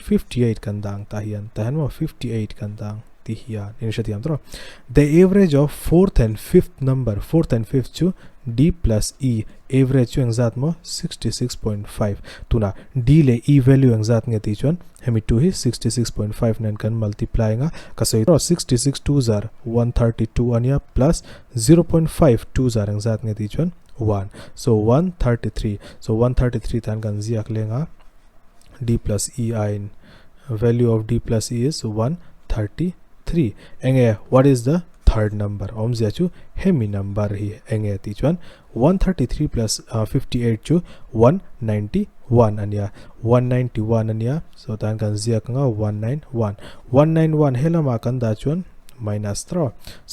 58 kan dang tah hian tah hian maw 58 kan dang ti hian in hrethiam tawh the average of fourth and fifth number fourth and fifth chu d plus e average chu engzat maw 66.5 tuna d leh e value engzat nge tih chuan hemi 2 hi 66.5 nen kan multiply anga ka sawi tawh 66 2 zar 132 ania plus 0.5 2 zar engzat nge tih chuan 1 so 133 so 133 tan kan ziak lenga d plus e aiin value of d plus e is 133 enge what is the third number awmzia chu hemi number hi enge tih chuan 133 plus 58 chu 191 ania 191 ania so tan kan ziak anga 191 191 helama kan dah chuan minus tro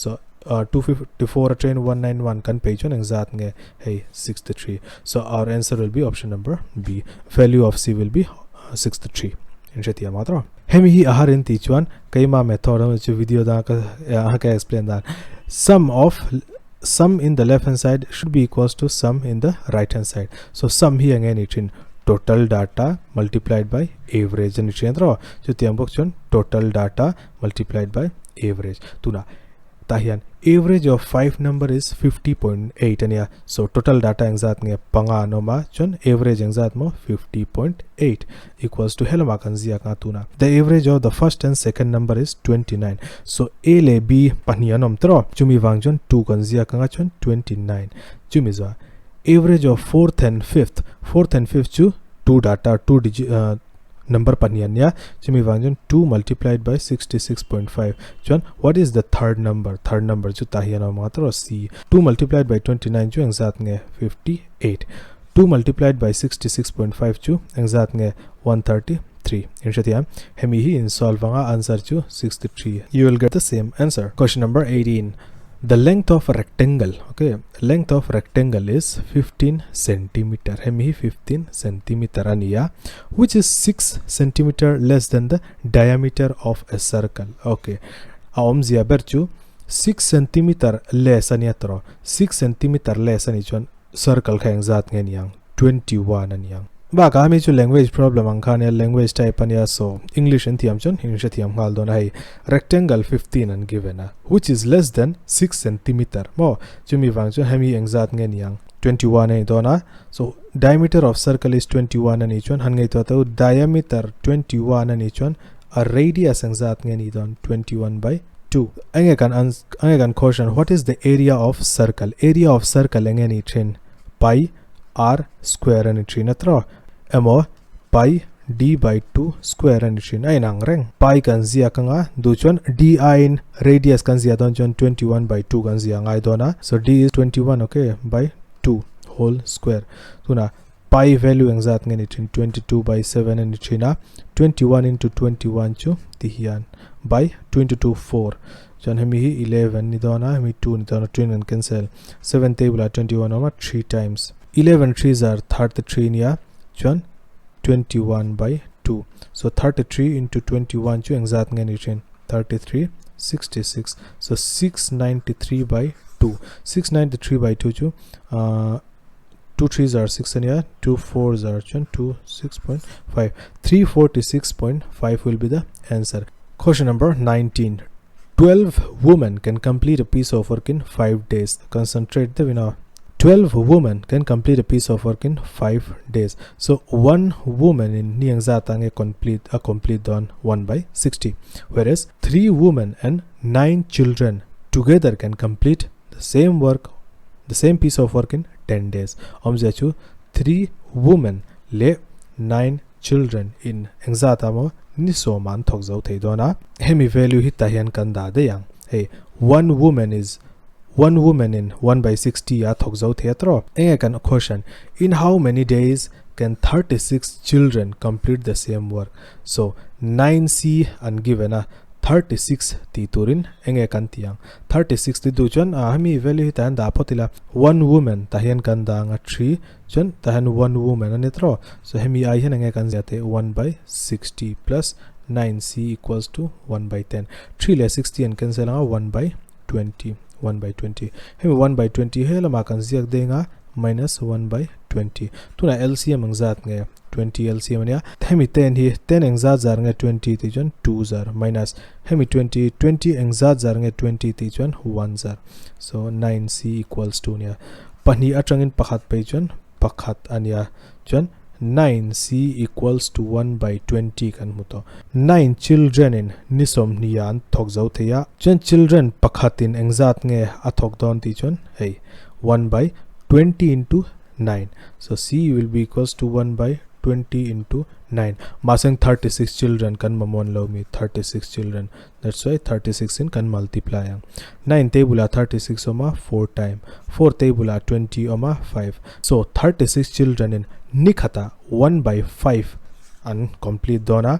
so 254 a train 191 kan pei chuan engzat nge hei 63 so our answer will be option number B value of C will be 63 in hrethiam a tro hemi hi a harin tih chuan keima method a chu video dang ka ka explain dan sum of sum in the left hand side should be equals to sum in the right hand side so sum hi enge ni thin total data multiplied by average ani thin tro chutiang bawk chuan total data multiplied by average tuna Tah hian average of 5 number is 50.8 ania. So total data engzat nge panga an awm a, chuan average engzat maw 50.8 equals to helamah kan ziak anga tuna the average of the first and second number is 29. So A leh B pahnih an awm tawh chumi vang chuan 2 kan ziak anga chuan 29 chumi zawh average of fourth and fifth, fourth and fifth chu 2 data 2 digit number pahnih an nia chumi vang chuan 2 multiplied by 66.5 chuan what is the third number, third number chu tah hian a awm anga tawh C 2 multiplied by 29 chu engzat nge 58 2 multiplied by 66.5 chu engzat nge 133 in hrethiam hemi hi in solve anga answer chu 63 you will get the same answer. Question number 18 the length of rectangle, okay, length of rectangle is 15 centimeter hemi hi 15 centimeter a ni a which is 6 centimeter less than the diameter of a circle, okay, a awmzia ber chu 6 centimeter less a nia tawh 6 centimeter less a nih chuan circle kha engzat nge niang 21 a niang bakah hemi chu language problem ang kha ania language type a nia so English an thiam chuan in hrethiam nghal dawn a hei rectangle 15 an given a which is less than 6 centimeter maw chumi vang chuan hemi engzat nge niang 21 a ni dawn a so diameter of circle is 21 a nih chuan han ngaihtuah teh u diameter 21 a nih chuan a radius engzat nge ni dawn 21 by 2 enge kan enge kan question what is the area of circle area of circle enge ni thin pi r square ani thin a tawh emaw pi d by 2 square ani thin a inang reng pi kan ziak anga duh chuan d aiin radius kan ziah dawn chuan 21 by 2 kan ziah ngai dawn a so d is 21 okay by 2 whole square tunah Pi value engzat nge ni thin 22 by 7 a ni thin a, 21 into 21 chu ti hian by 2 into 2 4 chuan hemi hi 11 ni dawn a, hemi 2 ni dawn a, 2 in kan cancel 7 table ah 21 a awm a 3 times 11 threes are 33 nia chuan 21 by 2 so 33 into 21 chu engzat nge ni thin 33 66 so 693 by 2 693 by 2 chu ahh 2 threes are 6 ania 2 fours are chuan 2 6.5 346.5 will be the answer. Question number 19 12 women can complete a piece of work in 5 days. Concentrate the winner. 12 women can complete a piece of work in 5 days. So one woman in niang zata nge complete a complete on 1 by 60, whereas 3 women and 9 children together can complete the same work the same piece of work in 10 days. Awmzia chu 3 women leh 9 children in engzat ah maw ni sawm an thawk zo thei dawn a. Hemi value hi tah hian kan dah daih ang. Hei one woman is one woman in 1 by 60 a thawk zo thei a tawh. Enge kan question in how many days can 36 children complete the same work? So 9c an given a 36 tih turin enge kan tih ang 36 ti duh chuan ah hemi value hi tah hian dah phawt ila one woman tah hian kan dah ang a 3 chuan tah hian one woman a ni tawh so hemi ai hian enge kan ziah theih 1 by 60 plus 9 c equals to 1 by 10 3 leh 60 an cancel anga 1 by 20 1 by 20 hemi 1 by 20 he lamah kan ziak deng a minus 1 by 20 tunah LCM ang zat nge 20 LCM ania hemi 10 hi 10 engzat zar nge 20 tih chuan 2 zar minus hemi 20 20 engzat zar nge 20 tih chuan 1 zar so 9c equals to ania pahnih atangin pakhat phei chuan pakhat ania chuan 9c equals to 1 by 20 kan hmu tawh 9 children in ni sawmhnih ah an thawk zo thei a chuan children pakhat in engzat nge a thawk dawn tih chuan hei 1 by 20 into 9 so c will be equals to 1 by 20 into 9 mahseng 36 children kan mamawh an lo mi 36 children that's why 36 in kan multiply ang 9 table ah 36 awm a 4 time 4 table ah 20 awm a 5 so 36 children in ni khatah 1 by 5 an complete dawn a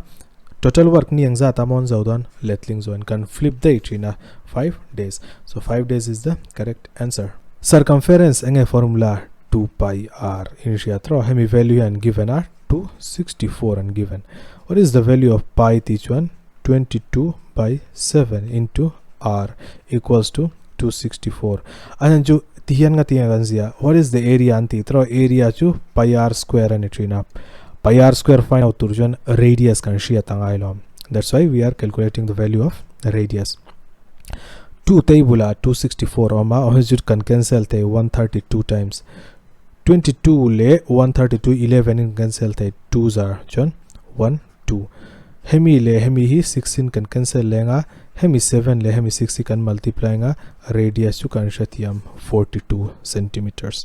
total work ni engzat a mawn zo dawn letling zawin kan flip daih thin a 5 days so 5 days is the correct answer. Circumference enge formula 2 pi r in hriat rawh hemi value hi an given a 264 an given what is the value of pi tih chuan 22 by 7 into r equals to 264 a hian chu ti hian nga tinge kan zia what is the area an tih tawh area chu pi r square a ni thin a pi r square find out tur chuan radius kan hriat a ngai lo that's why we are calculating the value of radius. 2 table ah 264 a awm a, awm chu kan cancel thei 132 times 22 leh 132 11 in cancel thei 2 zar chuan 1 2 hemi leh hemi hi 6 in kan cancel leng a hemi 7 leh hemi 6 hi kan multiply anga radius chu kan hrethiam 42 centimeters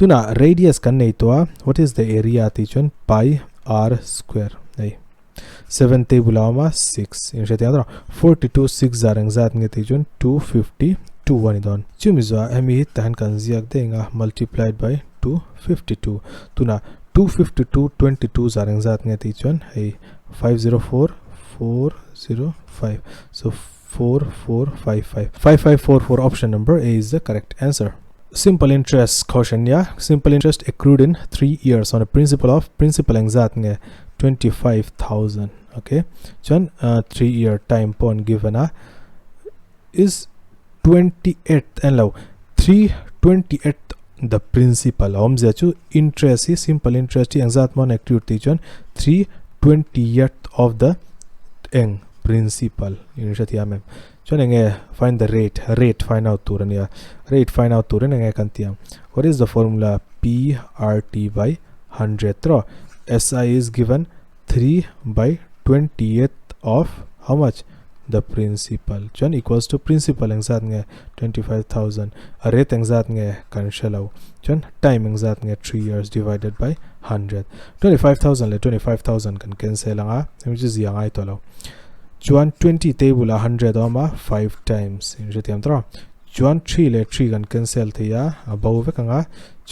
tunah radius kan nei tawh a what is the area tih chuan pi r square hei 7 table a awm a 6 in hrethiam tawh 42 6 zar engzat nge tih chuan 252 a ni dawn chumi zawhah hemi hi tah hian kan ziak daih ang a multiplied by 252 tunah 252 22 zar engzat nge tih chuan hei 504 405 so 4455 5544 option number A is the correct answer. Simple interest question nia simple interest accrued in 3 years on a principal of principal engzat nge 25000 okay chuan 3 year time pawh an given a is 28th en lo 3 28th the principal a awmzia chu interest hi simple interest hi engzat maw an accrued tih chuan 3 20th of the eng principal in hrethiam em chuan enge find the rate rate find out tur ania rate find out turin enge kan tih ang what is the formula p r t by 100 tro si is given 3 by 20th of how much the principal chuan equals to principal engzat nge 25000 a rate engzat nge kan hrelo chuan time engzat nge 3 years divided by 100 25000 leh 25000 kan cancel anga hemi chu zia ngai tawh lo chuan 20 table ah 100 a awm a 5 times in hrethiam tawh chuan 3 leh 3 kan cancel thei a a bo vek anga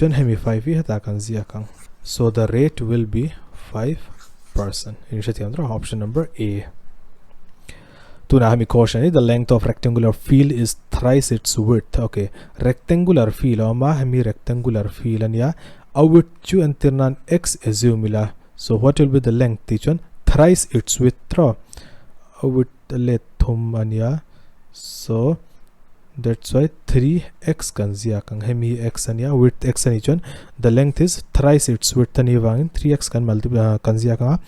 chuan hemi 5 hi hetah kan ziak ang so the rate will be 5% in hrethiam tawh option number A tunah hemi question hi the length of rectangular field is thrice its width okay rectangular field a awm a hemi rectangular field ania a width chu entir nan x assume ila so what will be the length tih chuan thrice its width rawh a width let thum ania so that's why 3x kan ziak ang hemi x ania width x ani chuan the length is thrice its width ani wangin 3x kan multiply kan ziak anga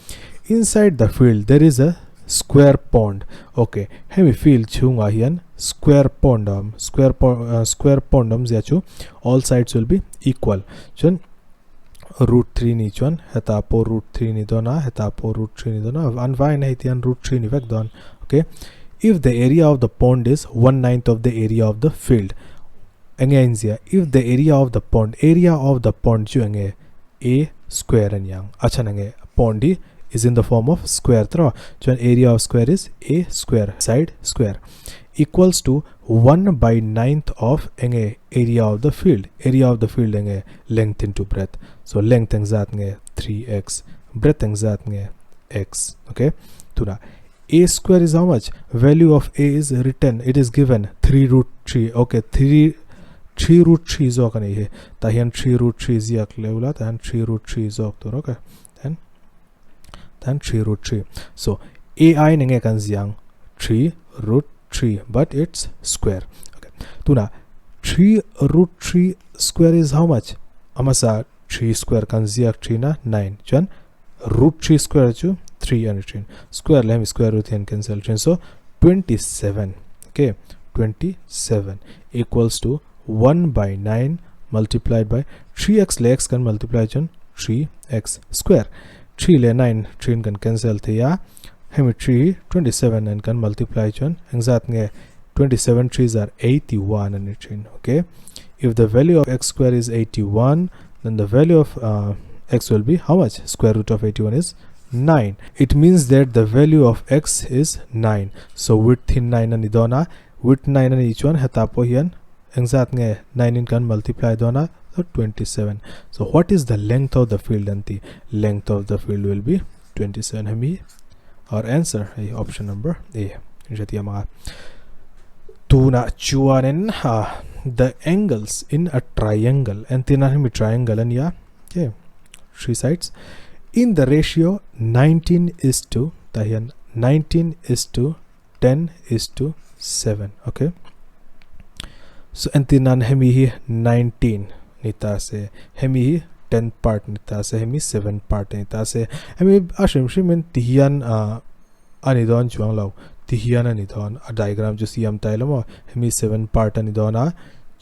inside the field there is a square pond okay hemi field chhungah hian square pond a awm square square pond awmzia chu all sides will be equal chuan root 3 ni chuan hetah pawh root 3 ni dawn a hetah pawh root 3 ni dawn a an vaiin hei tihian root 3 ni vek dawn okay if the area of the pond is one ninth of the area of the field enge a inzia if the area of the pond area of the pond chu enge a square a niang a chhan enge pond hi is in the form of square tawh chuan area of square is a square side square equals to 1 by ninth of enge area of the field area of the field enge length into breadth so length engzat nge 3x breadth engzat nge x okay tuna a square is how much value of a is written it is given 3 root 3 okay 3 3 root 3 zawk ani hi tah hian 3 root 3 ziak leu la tah hian 3 root 3 zawk tur okay then then 3 root 3 so ai nenge kan ziang 3 root 3 but it's square okay tuna 3 root 3 square is how much amasa 3 square kan ziak 3 na 9 chuan root 3 square chu 3 ani thin square leh square root hian cancel thin so 27 okay 27 equals to 1 by 9 multiplied by 3x leh x kan multiply chuan 3x square 3 leh 9 3 kan cancel thei a hemi 3 hi 27 nen kan multiply chuan engzat nge 27 threes are 81 ani thin okay if the value of x square is 81 then the value of uh, x will be how much square root of 81 is 9 it means that the value of x is 9 so width in 9 ani dona width 9 ani chuan heta pawh hian engzat nge 9 in kan multiply dawn a so 27 so what is the length of the field an ti length of the field will be 27 hemi our answer hei option number A hretia manga tuna chuanin the angles in a triangle entina hemi triangle ania okay three sides in the ratio 19 is to ta hian 19 is to 10 is to 7 okay so entinan hemi hi 19 ni ta se hemi hi 10 part ni ta se hemi 7 part ni ta se hemi a hrim hrimin ti hian ani dawn chuang lo Ti hian a ni dawn a diagram chu siam ta ila maw hemi 7 part a ni dawn a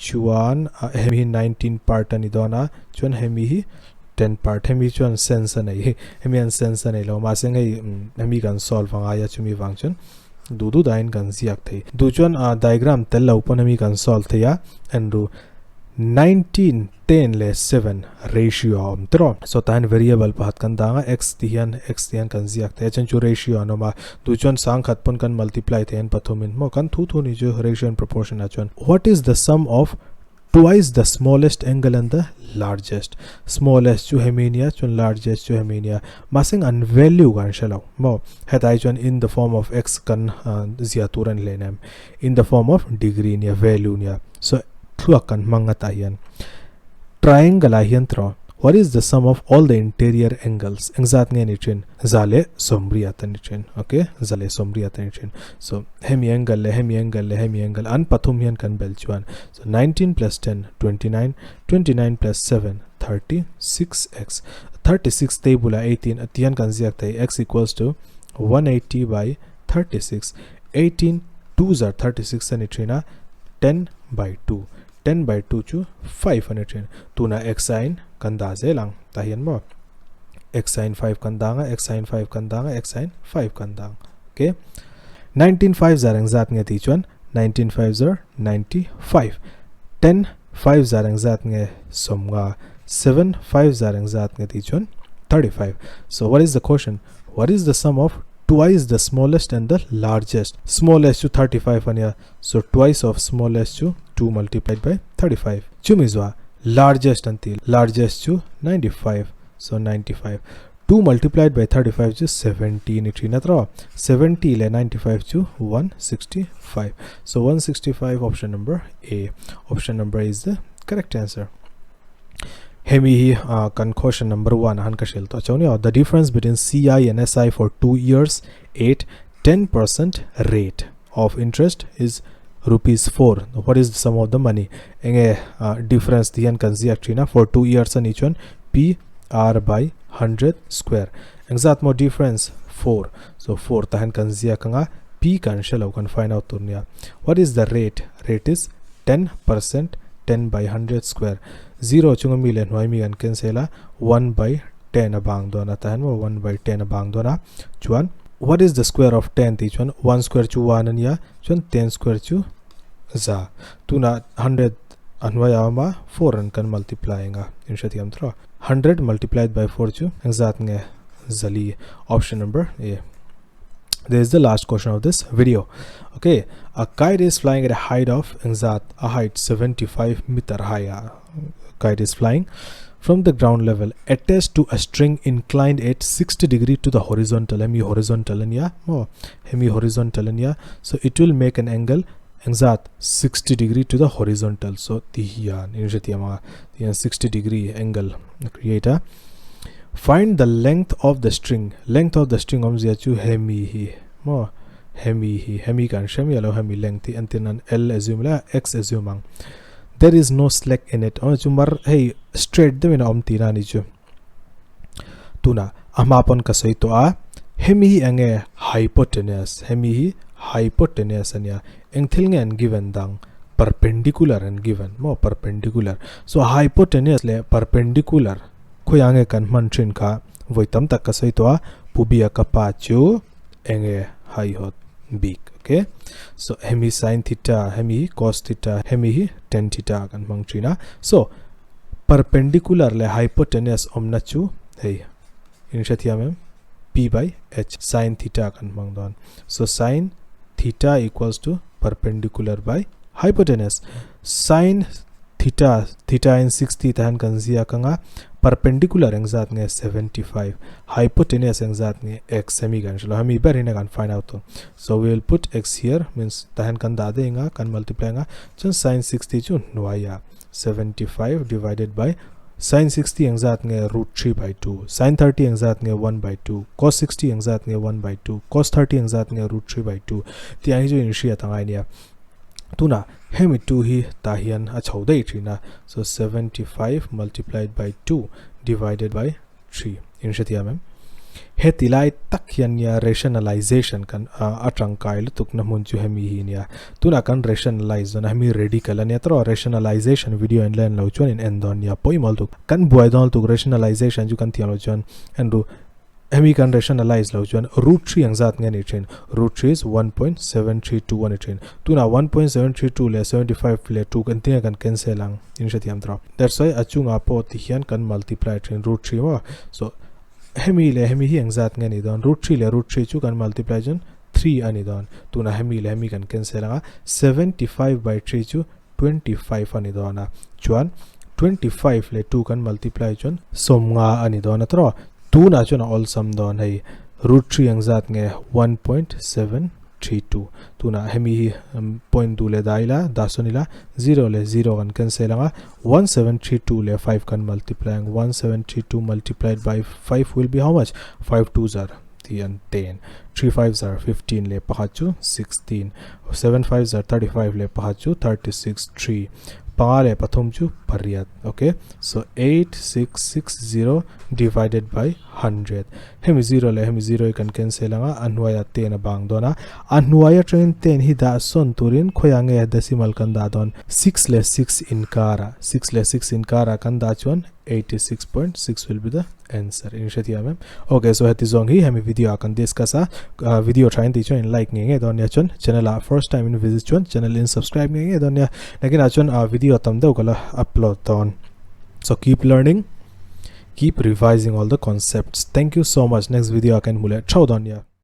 chuan hemi hi 19 part a ni dawn a chuan hemi hi 10 part hemi chuan sense a nei hemi an sense a nei lo mahse hei hemi kan solve angai a chumi vang chuan duh duh dahin kan ziak thei duh chuan diagram tel lo pawn hemi kan solve thei a en ru 19 10 leh 7 ratio a awm tawh so tah hian variable pakhat kan dang a x ti hian x ti hian kan ziak thei a chuan chu ratio an awm a duh chuan sangkhat pawn kan multiply thei an pathum in maw kan thu thu ni chu ratio and proportion ah chuan what is the sum of twice the smallest angle and the largest smallest chu hemi nia chuan largest chu hemi nia mahse an value kan hre lo maw hetlai chuan in the form of x kan zia tur a ni hle nem in the form of degree nia value nia so thluak kan hmang atah hian triangle ah hian tawh what is the sum of all the interior angles engzat nge ni thin za leh sawmriat a ni thin okay za leh sawmriat a ni thin so hemi angle leh hemi angle leh hemi angle an pathum hian kan bel chuan so 19 plus 10 29 29 plus 7 36x 36 table ah 18 a tihian kan ziak thei x equals to 180 by 36 18 2 zar 36 a ni thin a 10 by 2 10 by 2 chu 5 a ni thin tuna x a in kan dah zel ang tah hian maw x a in 5 kan dang a x a in 5 kan dang a x a in 5 kan dang okay 19 5 zar engzat nge tih chuan 19 5 zar 95 10 5 zar engzat nge sawmnga 7 5 zar engzat nge tih chuan 35 so what is the question What is the sum of twice the smallest and the largest? Smallest chu 35 ania. So twice of smallest chu 2 multiplied by 35. Chumi zua largest anti largest chu 95. So 95. 2 multiplied by 35 chu 70 ni thina tra 70 le 95 chu 165. So 165 option number A. Option number A is the correct answer. Hemi hi kan question number 1 han ka hril tawh chauh nia the difference between CI and SI for 2 years at 10% rate of interest is rupees 4 what is the sum of the money enge difference ti hian kan ziak thin a for 2 years ani chuan P R by 100 square engzat maw difference 4 so 4 tah hian kan ziak anga P kan hre lo kan find out tur nia what is the rate rate is 10% 10 by 100 square 0 chunga mi leh hnuai mi kan cancel a 1 by 10 a bang dawn a tah hian maw 1 by 10 a bang dawn a chuan what is the square of 10 tih chuan 1 square chu 1 ania chuan 10 square chu za tunah 100 a hnuai a awm a 4 an kan multiply anga in hrethiam tawh 100 multiplied by 4 chu engzat nge zali option number A. This is the last question of this video. Okay, a kite is flying at a height of engzat, a height 75 meter high. A kite is flying from the ground level attached to a string inclined at 60 degree to the horizontal. Hemi horizontal ania, oh, hemi horizontal ania. So it will make an angle engzat 60 degree to the horizontal. So ti hian in hrethiam a 60 degree angle create a. Find the length of the string. Length of the string awmzia chu hemi hi maw hemi hi hemi kan hre miah lo hemi length hi entir nan L assume la X assume ang. There is no slack in it awmzia chu mar hei straight deuhin a awm tihna a ni chu. Tunah a hma pawn ka sawi tawh a hemi hi enge hypotenuse hemi hi hypotenuse a nia eng thil nge an given dang perpendicular an given maw perpendicular so hypotenuse leh perpendicular Khawiah nge kan hman thin kha vawi tam tak ka sawi tawh a, Pu Bia ka pa chu enge haihawt bik ok. So hemi sin theta, hemi hi cos theta, hemi hi tan theta kan hmang thin a. So perpendicular leh hypotenuse awmna chu hei in hrethiam em P by H sin theta kan hmang dawn. So sin theta equals to perpendicular by hypotenuse. Sin theta, theta in 60 tah hian kan ziak anga perpendicular engzat nge 75 hypotenuse engzat nge x hemi kan hrelo hemi ber in a kan find out tur so we will put x here means tah hian kan dah daih anga kan multiply anga chuan sin 60 chu hnuai ah 75 divided by sin 60 engzat nge root 3 by 2 sin 30 engzat nge 1 by 2 cos 60 engzat nge 1 by 2 cos 30 engzat nge root 3 by 2 tih ang hi chu in hriat angai nia. Tunah hemi 2 hi tah hian a chho daih thin a, so 75 multiplied by 2 divided by 3 in hrethiam em? Heti lai tak hian nia rationalization kan a tangkai lutuk na hmun chu hemi hi nia. Tunah kan rationalize dawn a, hemi radical a nia tawrh a, rationalization video in la en lo chuan in en dawn nia pawimawh lutuk. Kan buai dawn lutuk rationalization chu kan thiam lo chuan en ru. Hemi kan rationalize lo chuan root 3 ang zat nge ni thin? Root 3 is 1.732 a ni thin. Tunah 1.732 leh 75 leh 2 kan tinge kan cancel ang in hrethiam tawrh. That's why a chungah pawh ti hian kan multiply thin root 3 maw. So hemi leh hemi hi engzat nge ni dawn? Root 3 leh root 3 chu kan multiply chuan 3 a ni dawn. Tunah hemi leh hemi kan cancel ang a, 75 by 3 chu 25 a ni dawn a. Chuan 25 leh 2 kan multiply chuan 50 a ni dawn a tawrh. Tunah chuan a awlsam dawn hei root 3 engzat nge 1.7 32 tunah hemi hi point duh leh dah ila dah sawn ila 0 leh 0 kan cancel anga 1732 leh 5 kan multiply ang 1732 multiplied by 5 will be how much 5 2 zar ti an 10 3 5 zar 15 leh pakhat chu 16 7 5 zar 35 leh pakhat chu 36 3 panga leh pathum chu pariat okay so 8660 divided by 100 Hemi zero leh hemi zero hi kan cancel anga a hnuaiah ten a bang dawn a, a hnuai atangin ten hi dah sawn turin khawiah nge decimal kan dah dawn? Six leh six inkarah, six leh six inkarah kan dah chuan 86.6 will be the answer in hrethiam em? Ok, so heti zawng hi hemi video ah kan discuss a, video tha in tih chuan in like ngei ngei dawn nia chuan channel ah first time in visit chuan channel in subscribe ngei ngei dawn nia, nakinah chuan video tam deuh ka la upload dawn. So keep learning. Keep revising all the concepts. Thank you so much. Next video ah kan hmu leh theuh dawn nia.